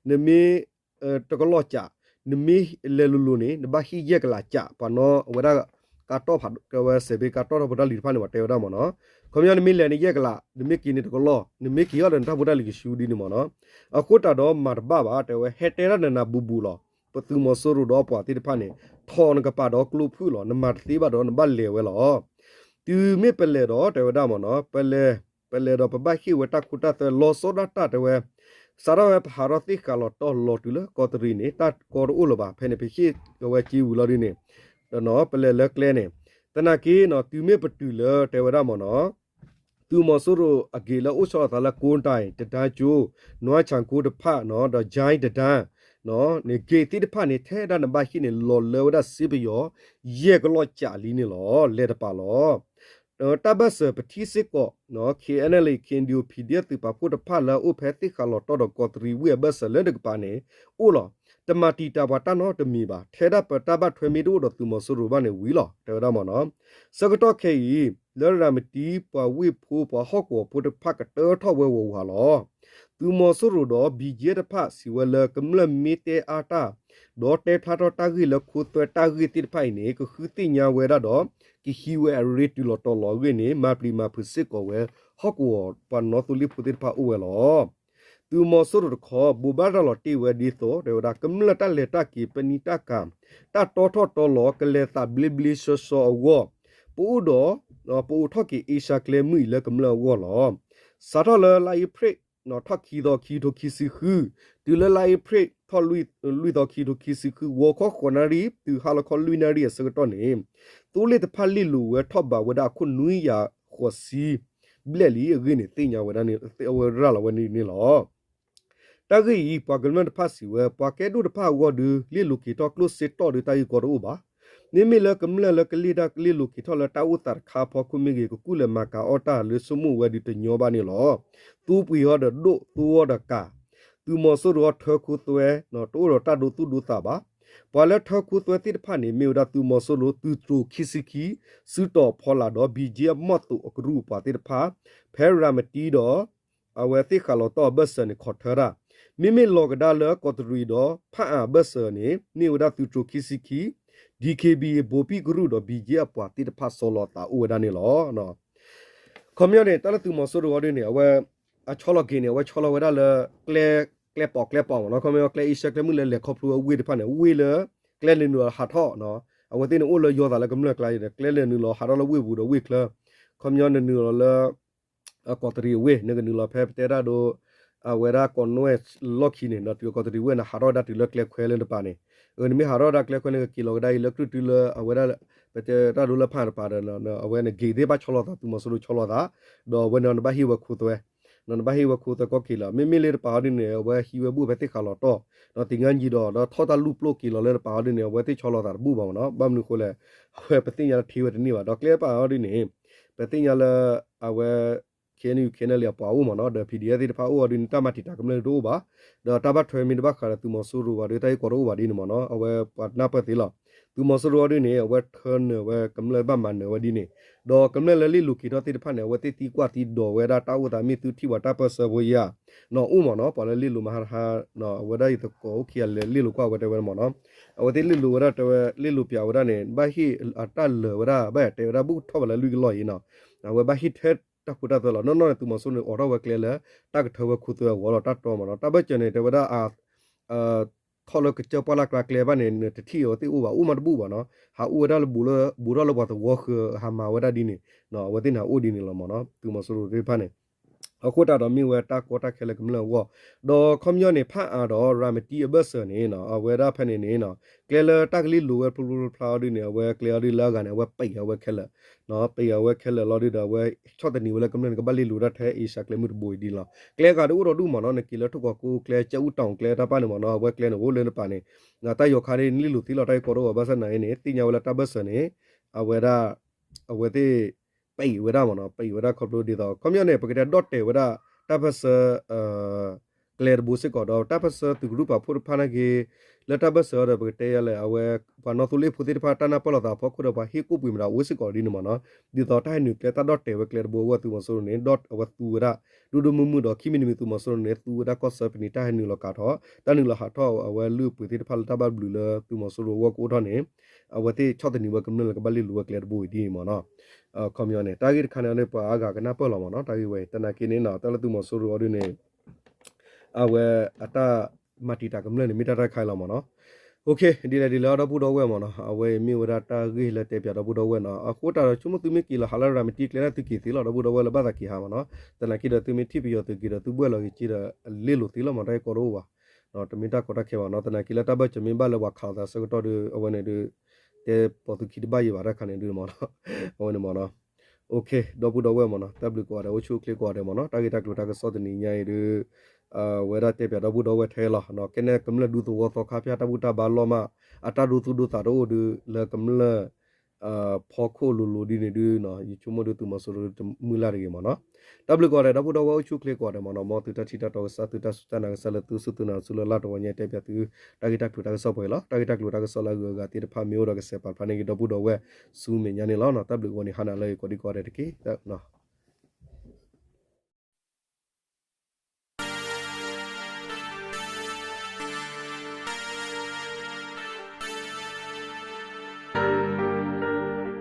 နမ့ၢ် တကလီၢ်ကး, နမ့ၢ်လဲၤလိၤလိၤန့ၣ် နဘၣ်ဟ့ၣ်ယဲၢ်ကလးကး. ပှၤနီၣ်ဝဲဒၣ် ကါတီၢ်ဖး ကဝဲစဲးဘ့ကါတီၢ်ထီၣ်ဖိတၢ်လံၤတဖၣ်န့ၣ် ပှၤတဲဝဲဒၣ်မ့ၢ်နီၤ, ခီပညီနမ့ၢ်လဲၤန့ၣ်ယဲၢ်ကလး, နမ့ၢ်က့ၤန့ၣ်တကလီၢ်, နမ့ၢ်က့ၤအီၤဒီးနတၢ်ဖိတၢ်လံၤကဆူဒ်န့ၣ်မ့ၢ်နီၤ. အဃိသတးဒီးမၤတဘၣ်ဘၣ် တဲဝဲ ဟဲတဲဒၣ်နနၤဘူးဘူးလီၤ. ပသုးမီၤစိရိၤဒီးအပှၤသ့ၣ်တဖၣ်န့ၣ် ထီၣ်နကပၤဒီးကျိဖုၣ်လီၤ, နမၤတသ့ဘၣ်ဒီးနဘၣ်လဲၤဝဲလီၤ. တုၤမ့ၢ်ပလဲၤဒီး တဲဝဲဒၣ်မ့ၢ်နီၤ, ပလဲၤ, ပလဲၤဒီးပဘၣ်ဟ့ၣ်ဝဲတၢ်ခိတၢ်သွဲ လီၤဆီဒၣ်တၢ် တဲဝဲ, စးထီၣ်ဝဲပဟးထီၣ်သ့ၣ်ဃးလီၤတီၢ်လီၤတုၤလၢကီးတရံးန့ၣ် တၢ်ကီတအိၣ်လၢၤဘၣ်. ဖဲန့ၣ် ပဟ့ၣ်ဝဲက့ဝံၤလီၤဒ်န့ၣ်, ပလဲၤလၢကျဲန့ၣ်, သနာ်က့နီၤ တုၤမ့ၢ်ပတုၤလၢ တဲဝဲဒၣ်မ့ၢ်နီၤ သုးမီၤစိရိၤအ gate လၢအိၣ်ဆီလီၤသးလၢ ကိတၢ်တဒါကၠိ, နွါဆၣ်ကိတဖၣ်နီၤ, ဒီးကၠဲတဒါ န့ၣ် gate သ့ၣ်တဖၣ်န့ၣ် ထဲဒၣ်နဘၣ်ဟ့ၣ်န့ၣ် လီၤလၢဝဲဒၣ်စ့ပယီၤ ယဲၢ်ကလီၢ်ကးလံန့ၣ်လီၤ. လဲၤတပာ်လီၤ. တၢ်ဘၢၣ်စၢၤပထံၣ်စ့ၢ်ကီး KNLA KNDO PDF သုးပာ်ဖှိၣ်တဖၣ်လၢအအိၣ်ဖဲသ့ၣ်ဃးလီၤတီၢ်ဒီး ကီးတရံးဝ့ၢ်အဘၢၣ်စၢၤလၢတကပၤန့ၣ် အိၣ်လီၤ. တမၤတံာ်တာ်ပှၤတၢ်နီတမံၤဘၣ်. ထဲဒၣ်ပတၢ်ဘၣ်ထွဲမ့ၢ်တအိၣ်ဒီးသုးမီၤစိရိၤဘၣ်န့ၣ်ဝံၤလီၤ တဲဝဲဒၣ်မ့ၢ်နီၤ. ဆၢကတီၢ်ခဲအံၤ လၢရၤမတံပှၤဝ့ၢ်ဖိပှၤဟီၣ်ကဝီၤဖိတဖၣ်ကတၢထီၣ်ဝဲဝးဝးလီၤ. သုးမီၤစိရိၤဒီး ဘံၣ်ကၠံတဖၣ်စံးဝဲလၢ ကမျၢၢ်မ့ၢ်တဲအါတၢ် ဒီးတဲဖျါထီၣ်တၢ်ဂ့ၢ်လၢခိသွဲတၢ်ဂ့ၢ်သ့ၣ်တဖၣ်အံၤန့ၣ် ကဃုသ့ၣ်ညါဝဲဒၣ်ဒီး ကဟံးဝဲအရ့တုၤလီၤတီၤလီၤအဂ့ၢ်န့ၣ် မၤပျံၤမၤဖုးစ့ၢ်ကီးဝဲ ဟီၣ်ကဝီၤပှၤနီၣ်သိလ့ၣ်ဖိသ့ၣ်တဖၣ်အိၣ်ဝဲလီၤ. သုးမီၤစိရိၤတခီ ဘိးဘၣ်ရၤလီၤတ့ၢ်ဝဲဒ်သိး တဲဝဲဒၣ် ကမျၢၢ်တၢ်လဲၤတၢ်က့ၤ ပနံာ်တၢ်ကၤ တၢ်တီထီၣ်တီလီၤ ကလဲၤသးဘျ့ဘျ့ဆှီဆှီအဂီၢ် ပအိၣ်ဒီး ပအိးထီၣ်က့ၤအ့ရှါကျဲမုၢ်အံၤလၢကမျၢၢ်အဂီၢ်လီၤ. စးထီၣ်လၢလါအ့ဖြ့ၣ် ထီၣ်ခံသီ ခံကထိခံဆံဃု တုၤလၢလါအ့ဖြ့ၣ် ထီၣ်လွံၢ်သီ ခံကထိခံဆံဃု ဂီၤခီဃိးနၣ်ရံၣ် တုၤဟါလီၤခီလွံၢ်နၣ်ရံၣ်အဆၢကတီၢ်န့ၣ် သိလ့ၣ်တဖၣ်လ့ၣ်လိၤဝဲထီၣ်ဘးဝဲဒၣ်အခိၣ်နွံယၤဃိးဆံဘျဲၣ်လံအဂ့ၢ်န့ၣ် သ့ၣ်ညါဝဲဒၣ်န့ၣ် အဝဲရၤလီၤဝဲန့ၣ်န့ၣ်လီၤ. တၢ်ဂ့ၢ်အံၤ ပှၤကမျၢၢ်တဖၣ်စံးဝဲ ပှၤကဲဒိၣ်တဖၣ်အဂီၢ်ဒုး လ့ၣ်လိၤက့ၤထီၣ်ကျိၣ်စ့တီၢ်ဒုး တၢ်ဂ့ၢ်ကီတအိၣ်ဘၣ်. မ့မ့ၢ်လၢကမျၢၢ်လၢကလ့ၣ်တၢ်လ့ၣ်လိၤက့ၤထီၣ်လၢတၢ်အိၣ်သးတခါအဖီခိၣ်မ့ၢ်ဂ့ၤ ကကူၣ်လဲၤမၤကၤအီၣ်တၢ်လၢဆိကမိၣ်ဝဲဒုးတညီဘၣ်န့ၣ်လီၤ. သူပှ့ၤအီၤဒီးဒိၣ် သူအီၤဒီးကၤ သုးမီၤစိရိၤအီၤထၢခိသွဲ တအိၣ်ဒီးတၢ်ဒိသူၣ်ဒိသးဘၣ်. ပှၤလၢထၢခိသွဲသ့ၣ်တဖၣ်န့ၣ် မ့ၢ်ဝဲဒၣ်သုးမီၤစိရိၤသုးတြိၤခံဆံခံ စုတီၤဖီလာ်ဒီး ဘံၣ်ကၠံအမီၢ်သိးအကရူၢ်အပှၤသ့ၣ်တဖၣ် ဖဲရၤမတံဒီး အဝဲသ့ၣ်ဃးလီၤတီၢ်အဘၢၣ်စၢၤန့ၣ် ခီၣ်ထၢတၢ် မ့မ့ၢ်လီၤကဒါလၢကီးတရံးဒီး ဖးအၣ်အဘၢၣ်စၢၤန့ၣ် မ့ၢ်ဝဲဒၣ်သုးတြိၤခံဆံခံ DKBA ဘိးဘံၣ်ကရူၢ်ဒီး ဘံၣ်ကၠံအပှၤသ့ၣ်တဖၣ်ဆီလီၤအသးအိၣ်ဝဲဒၣ်န့ၣ်လီၤ. ခီပညီန့ၣ် တၢ်လၢသုးမီၤစိရိၤအီၤဒ်န့ၣ် အဝဲ အဆီလီၤက့ၤန့ၣ် အဝဲဆီလီၤဝဲဒၣ်လၢ ကျဲ ကျဲပိာ်ကျဲပီမ့ၢ်နီၤ ခီပညီကျဲအ့ရှါကျဲမုၢ်လၢလဲၤခီဖျိဝဲဝ့ၢ်တဖၣ်န့ၣ် ဝ့ၢ်လၢ ကျဲလဲၤနုာ်လီၤဟးထီၣ် အဝဲသ့ၣ်န့ၣ်အိၣ်လၢယီၤသးလၢကမျၢၢ်ကျါအံၤဒီး ကျဲလဲၤနုာ်လီၤဟးထီၣ်လၢဝ့ၢ်ပူၤဒီးဝ့ၢ်ချၢ ခီပညီနနုာ်လီၤလၢ ကီးတရံးအဝ့ၢ် နကနုာ်လီၤဖဲပတဲတၢ်ဒိ အဝဲဒၣ်ကီးနွဲၣ်လီၢ်ခံန့ၣ် ဒီးတုၤကီးတရံးဝ့ၢ်န့ၣ် ဟးထီၣ်ဝဲဒၣ်တုၤလၢကျဲခွဲလၢတပၤန့ၣ် နမ့ၢ်ဟးထီၣ်ဝဲဒၣ်ကျဲခွဲန့ၣ် ကက့ၤလီၤကဒါအံၤလၢကြုၢ်တုၤလၢအဝဲဒၣ် ပတဲတၢ်ဒိလၢဖးတပၤဒီး အဝဲန့ၣ် gate သ့ၣ်တဖၣ်ဆီလီၤသး သုးမီၤစိရိၤဆီလီၤသး ဒီးအဝဲန့ၣ်နဘၣ်ဟ့ၣ်ဝဲခိသွဲ နဘၣ်ဟ့ၣ်ဝဲခိသွဲကီၢ်က့ၤလီၤ မ့မ့ၢ်လၢတပၤအီၤဒ်န့ၣ် အဝဲဟံးဝဲဘူၣ်ဖဲသ့ၣ်ဃးလီၤတီၢ် ဒီးသ့ၣ်ညါယံၤဒီး ဒီးထီၣ်တၢ်လူၢ်ပျိၢ်က့ၤလီၤလၢတပၤအီၤဒ်န့ၣ် အဝဲသ့ၣ်ဆီလီၤသးတဘူၣ်ဘၣ်မ့ၢ်နီၤ ဘၣ်မနုၤအဃိလဲၣ် အဝဲပသ့ၣ်ညါလၢထံဝဲတန့ၢ်ဘၣ် ဒီးကျဲတပၤအီၤဒ်န့ၣ် ပသ့ၣ်ညါလၢ အဝဲ KNLA KNU KNLA အပှၤအိၣ်မ့ၢ်နီၤ, ဒီး PDF သ့ၣ်တဖၣ်အိၣ်အီၤဒ်န့ၣ် တၢ်မၤတံာ်တာ်ကမျၢၢ်တအိၣ်ဘၣ်, ဒီးတၢ်ဘၣ်ထွဲမ့ၢ်တဘၣ်ဃးဒီးသုးမီၤစိရိၤဘၣ်ဒီး တၢ်ဂ့ၢ်ကီတအိၣ်ဘၣ်ဒ်န့ၣ်မ့ၢ်နီၤ, အဝဲပှၤနၢ်ပၢၢ်သ့လီၤ. သုးမီၤစိရိၤအီၤဒ်န့ၣ် အဝဲထၢနၢၤဝဲကမျၢၢ်ဘၣ်မၤနၢၤဝဲဒ်န့ၣ်, ဒီးကမျၢၢ်လၢလ့ၣ်လိၤက့ၤထီၣ်သ့ၣ်တဖၣ်န့ၣ် အဝဲသ့ၣ်သံကွၢ်သံဒိးဝဲဒၣ်တၢ်အိၣ်သးမ့ၢ်သုထံၣ်ပှၤတၢ်ပၢၢ်ဆၢဖိယါ နီၤအိၣ်မ့ၢ်နီၤ, ပှၤလၢလ့ၣ်လိၤမၤဟါတဟါ အဝဲဒၣ်ယသကိးအိၣ်ခံဂၤလၢလ့ၣ်လိၤကွၢ်ဝဲတဲဝဲမ့ၢ်နီၤ, အဝဲသ့ၣ်လ့ၣ်လိၤဝဲဒၣ်တဲဝဲ လ့ၣ်လိၤပၠးဝဲဒၣ်န့ၣ် ဘၣ်ဟ့ၣ်အတၢ်လၢာ်ဝဲဒၣ် ဘၣ်ယၤတဲဝဲဒၣ်ဘူးကထီၣ်ဘၣ်လၢလွံၢ်ကလီၢ်အံၤနီၤ, အဝဲဘၣ်ဟ့ၣ်ထဲတၢ်ဃူတၢ်သွဲလီၤ. နီၢ်နီၢ်န့ၣ် သုးမီၤစိရိၤန့ၣ် အိးထီၣ်ဝဲကျဲလၢ တၢ်ကထၢဝဲခူသူၣ်အဂီၢ်လီၤ တၢ်တီမ့ၢ်နီၤ, တၢ်ဘၢၣ်စၢၤန့ၣ် တဲဝဲဒၣ် ထီၣ်လၢကစၢၢ်ပှၢ်လၢ်ကျါကျဲဘၣ်န့ၣ် နတထံၣ်အဝဲသ့ၣ်အိၣ်ဘၣ် အိၣ်မးတဘူၣ်ဘၣ်နီၤ, ဟးအိၣ်ဝဲဒၣ်လၢဘူးလၢ ဘူးထီၣ်လၢပှၤသဝီဃၢၤဟးမၤဝဲဒၣ်ဒ်န့ၣ်, အဝဲသ့ၣ်န့ၣ်အိၣ်ဒ်န့ၣ်လီၤမ့ၢ်နီၤ သုးမီၤစိရိၤသ့ၣ်တဖၣ်န့ၣ်, အဃိသတးဒီးမ့ၢ်ဝဲတၢ်ကီတၢ်ခဲလၢကမျၢၢ်အဂီၢ်, ဒီးခီပညီန့ၣ် ဖးအါဒီးရၤမတံအဘၢၣ်စၢၤန့ၣ်နီၤ အဝဲဒၣ်ဖဲန့ၣ်န့ၣ်နီၤ ကျဲလၢတၢ်ကလ့ၣ်လိၤဝဲဖျိဖျိဖျါဖျါအီၤဒ်န့ၣ် အဝဲကျဲအီၤဒ်လၢအဂၤန့ၣ် အဝဲပံးအဝဲခဲလၢာ် ပံးအဝဲခဲလၢာ်လီၤဒုဒီး အဝဲဆီၣ်သနံးဝဲလၢကမျၢၢ်န့ၣ် ကဘၣ်လ့ၣ်လိၤဒၣ်ထဲအ့ရှါကျဲမုၢ်တဘိအံၤဒ်န့ၣ်လီၤ. ကျဲအဂၤဒ်အိၣ်ဒီးဒူၣ်မ့ၢ်နီၤ နက့ၤလၢထိၣ်ကီးကိးကျဲ ကၠဲအူတီၣ်ကျဲတၢ်ပၢ်န့ၣ်မ့ၢ်နီၤ အဝဲကျဲန့ၣ်အိၣ်လၢနပာ်န့ၣ် တၢ်ယီၤခါဒ်န့ၣ်လ့ၣ်လိၤသ့လီၤ တၢ်ဂ့ၢ်ကီတအိၣ်ဘၣ် ဘၣ်ဆၣ်သနာ်က့န့ၣ် သ့ၣ်ညါဝဲလၢတၢ်ဘၢၣ်စၢၤန့ၣ် အဝဲဒၣ် အဝဲသ့ၣ် ပံးဝဲဒၣ်မ့ၢ်နီၤ ပံးဝဲဒၣ်ခီဖျိဒ်သိး ခီပညီန့ၣ် ပကတဲဒီၣ်တဲာ်ဝဲဒၣ် တၢ်ပၢၢ်ဆၢ ကျဲတဘိစ့ၢ်ကီး ဒီးတၢ်ပၢၢ်ဆၢသုးကရူၢ်ပာ်ဖှိၣ်တဖၣ်နာ်က့ လၢတၢ်ဘၢၣ်စၢၤအီၤဒီး ပကတဲယါလဲၣ် အဝဲ ပှၤနီၣ်သိလ့ၣ်ဖိသ့ၣ်တဖၣ် တၢ်နၢ်ပၢၢ်လိာ်သးအဖီခိၣ်ဒီး ပှၤဟ့ၣ်ကူၣ်ပှ့ၤမတၤအိၣ်စ့ၢ်ကီးဒ်န့ၣ်မ့ၢ်နီၤ ဒ်သိးတၢ်ဟဲနုာ်ကျဲတၢ်ဒီၣ်တဲာ်ဝဲကျဲတဘိအဂီၢ်သုးမီၤစိရိၤန့ၣ် ဒီးအဝဲသူဝဲဒၣ် ဒိၣ်ဒိၣ်မုၢ်မုၢ်ဒီး ခံမံၤတမံၤသုးမီၤစိရိၤန့ၣ် သူဝဲဒၣ်ကီၢ်ဆၢပနံာ် တၢ်ဟဲနုာ်လီၤကးထီၣ် တၢ်နုာ်လီၤဟးထီၣ်အဝဲလုၢ်အပှ့ၤသ့ၣ်တဖၣ်လၢတၢ်ဘၣ်ဘျုးလၢသုးမီၤစိရိၤအဂီၢ်ကအိၣ်ထီၣ်န့ၣ် အဝဲသ့ၣ်ဆီၣ်သနံးဝဲကမျၢၢ်လၢကဘၣ်လ့ၣ်လိၤဝဲကျဲတဘိအံၤဒ်န့ၣ်မ့ၢ်နီၤ ခီပညီန့ၣ် တၢ်ဂ့ၢ်တခါန့ၣ်ဒီး ပှၤအါဂၤကနၢ်ပၢၢ်လီၤမ့ၢ်နီၤ တၢ်ဂ့ၢ်ဝဲအံၤ သနာ်က့န့ၣ်နီၤ တၢ်လၢသုးမီၤစိရိၤအီၤဒ်န့ၣ် အဝဲအတၢ်မၤတံာ်တာ်ကမျၢၢ်န့၁�် မ့ၢ်တၢ်တၢ်ခါအံၤလီၤမ့ၢ်နီၤ ဒ်လဲၣ်ဒ်လဲၣ် ဒီပုၢ်ဒီဝဲၢ်မ့ၢ်နီၤ အဝဲအံၤမ့ၢ်ဝဲဒၣ်တၢ်ဂ့ၢ်လၢတဲပၠးဒီပုၢ်ဒီဝဲၢ်နီၤ အဃိသတးဒီး ဆိကမိၣ်သုမ့ၢ်က့ၤလီၤဟးလၢရၤမတံကျဲန့ၣ် သုက့ၤသ့လီၤ ဒီပုၢ်ဒီဝဲၢ်လၢဘၣ်သးက့ၤဟးမ့ၢ်နီၤ သနာ်က့ဒီး သုမ့ၢ်ထံၣ်ပယီၤသုးက့ၤဒီး သုဘှဲၣ်လီၤက့ၤက့ၤဒီး လ့ၣ်လိၤသ့လီၤမ့ၢ် တၢ်ဂ့ၢ်ကီတအိၣ်ဘၣ် တမ့ၢ်တၢ်ကီတၢ်ခဲဘၣ်နီၤ သနာ်က့လၢတၢ်ဘၢၣ်စၢၤမ့ၢ်ဘၣ်လၢပှၤခးလိာ်သးဆၢကတီၢ်ဒီး အဝဲန့ၣ်ဒီး တဲပိာ်သုခံတဘၣ်ယံၤဘၣ်တၢ်ခါန့ၣ်ဒ်မ့ၢ်နီၤ အဝဲန့ၣ်မ့ၢ်နီၤ ဒီပုၢ်ဒီဝဲၢ်မ့ၢ်နီၤ တၢ်ဘျုးကိးဂၤဒဲး အိၣ်ဆူၣ်အိၣ်ချ့ကိးဂၤဒဲးမ့ၢ်နီၤ တၢ်ဂ့ၢ်တၢ်ကျိၤတၢ်ကစီၣ်တနံၤညါအံၤဒီး ဝဲဒၣ်တဲပၠးဒီပုၢ်ဒီဝဲၢ်ထဲလီၤ ကဲန့ၣ်ကမျၢၢ်ဒူသဝီသီခါဖၠၣ်တၢ်ဘူၣ်တၢ်ဘါလီၢ်မး အတၢ်ဒိသူၣ်ဒိသးတအိၣ်ဒီး လၢကမျၢၢ် ဖီခိၣ်လိၤလိၤဒ်န့ၣ်ဒု ယဆိကမိၣ်ဒီးသုးမီၤစိရိၤတမုၢ်လၢ်တဂ့ၤမ့ၢ်နီၤ တၢ်ဘျုးကိးဂၤဒဲး ဒီပုၢ်ဒီဝဲၢ်အိၣ်ဆူၣ်အိၣ်ချ့ကိးဂၤဒဲးမ့ၢ်နီၤ မ်သုတၢ်ထံၣ်တၢ်တီကစၢ် သုတၢ်စူၢ်တၢ်နာ်ကစၢ်လၢသုစူၢ်သုနာ်ဆူလၢလၢတဝီညါတဲပၠးသု တၢ်ဂ့ၢ်တၢ်ကျိၤတၢ်ကစီၣ်ပှဲၤလီၤ တၢ်ဂ့ၢ်တၢ်ကျိၤတၢ်ကစီၣ်လၢအဂုၤအဂၤသ့ၣ်တဖၣ်မ့ၢ်အိၣ်ဒီးကစဲးပာ်ဖျါန့ၢ်က့ၤ ဒီပုၢ်ဒီဝဲၢ်ဆူမဲာ်ညါန့ၣ်လီၤ တၢ်ဘျုးဂီၤန့ၣ် ဟါနၤလၢအဂ့ၤကိးဒံကိးဂၤဒဲးတက့ၢ်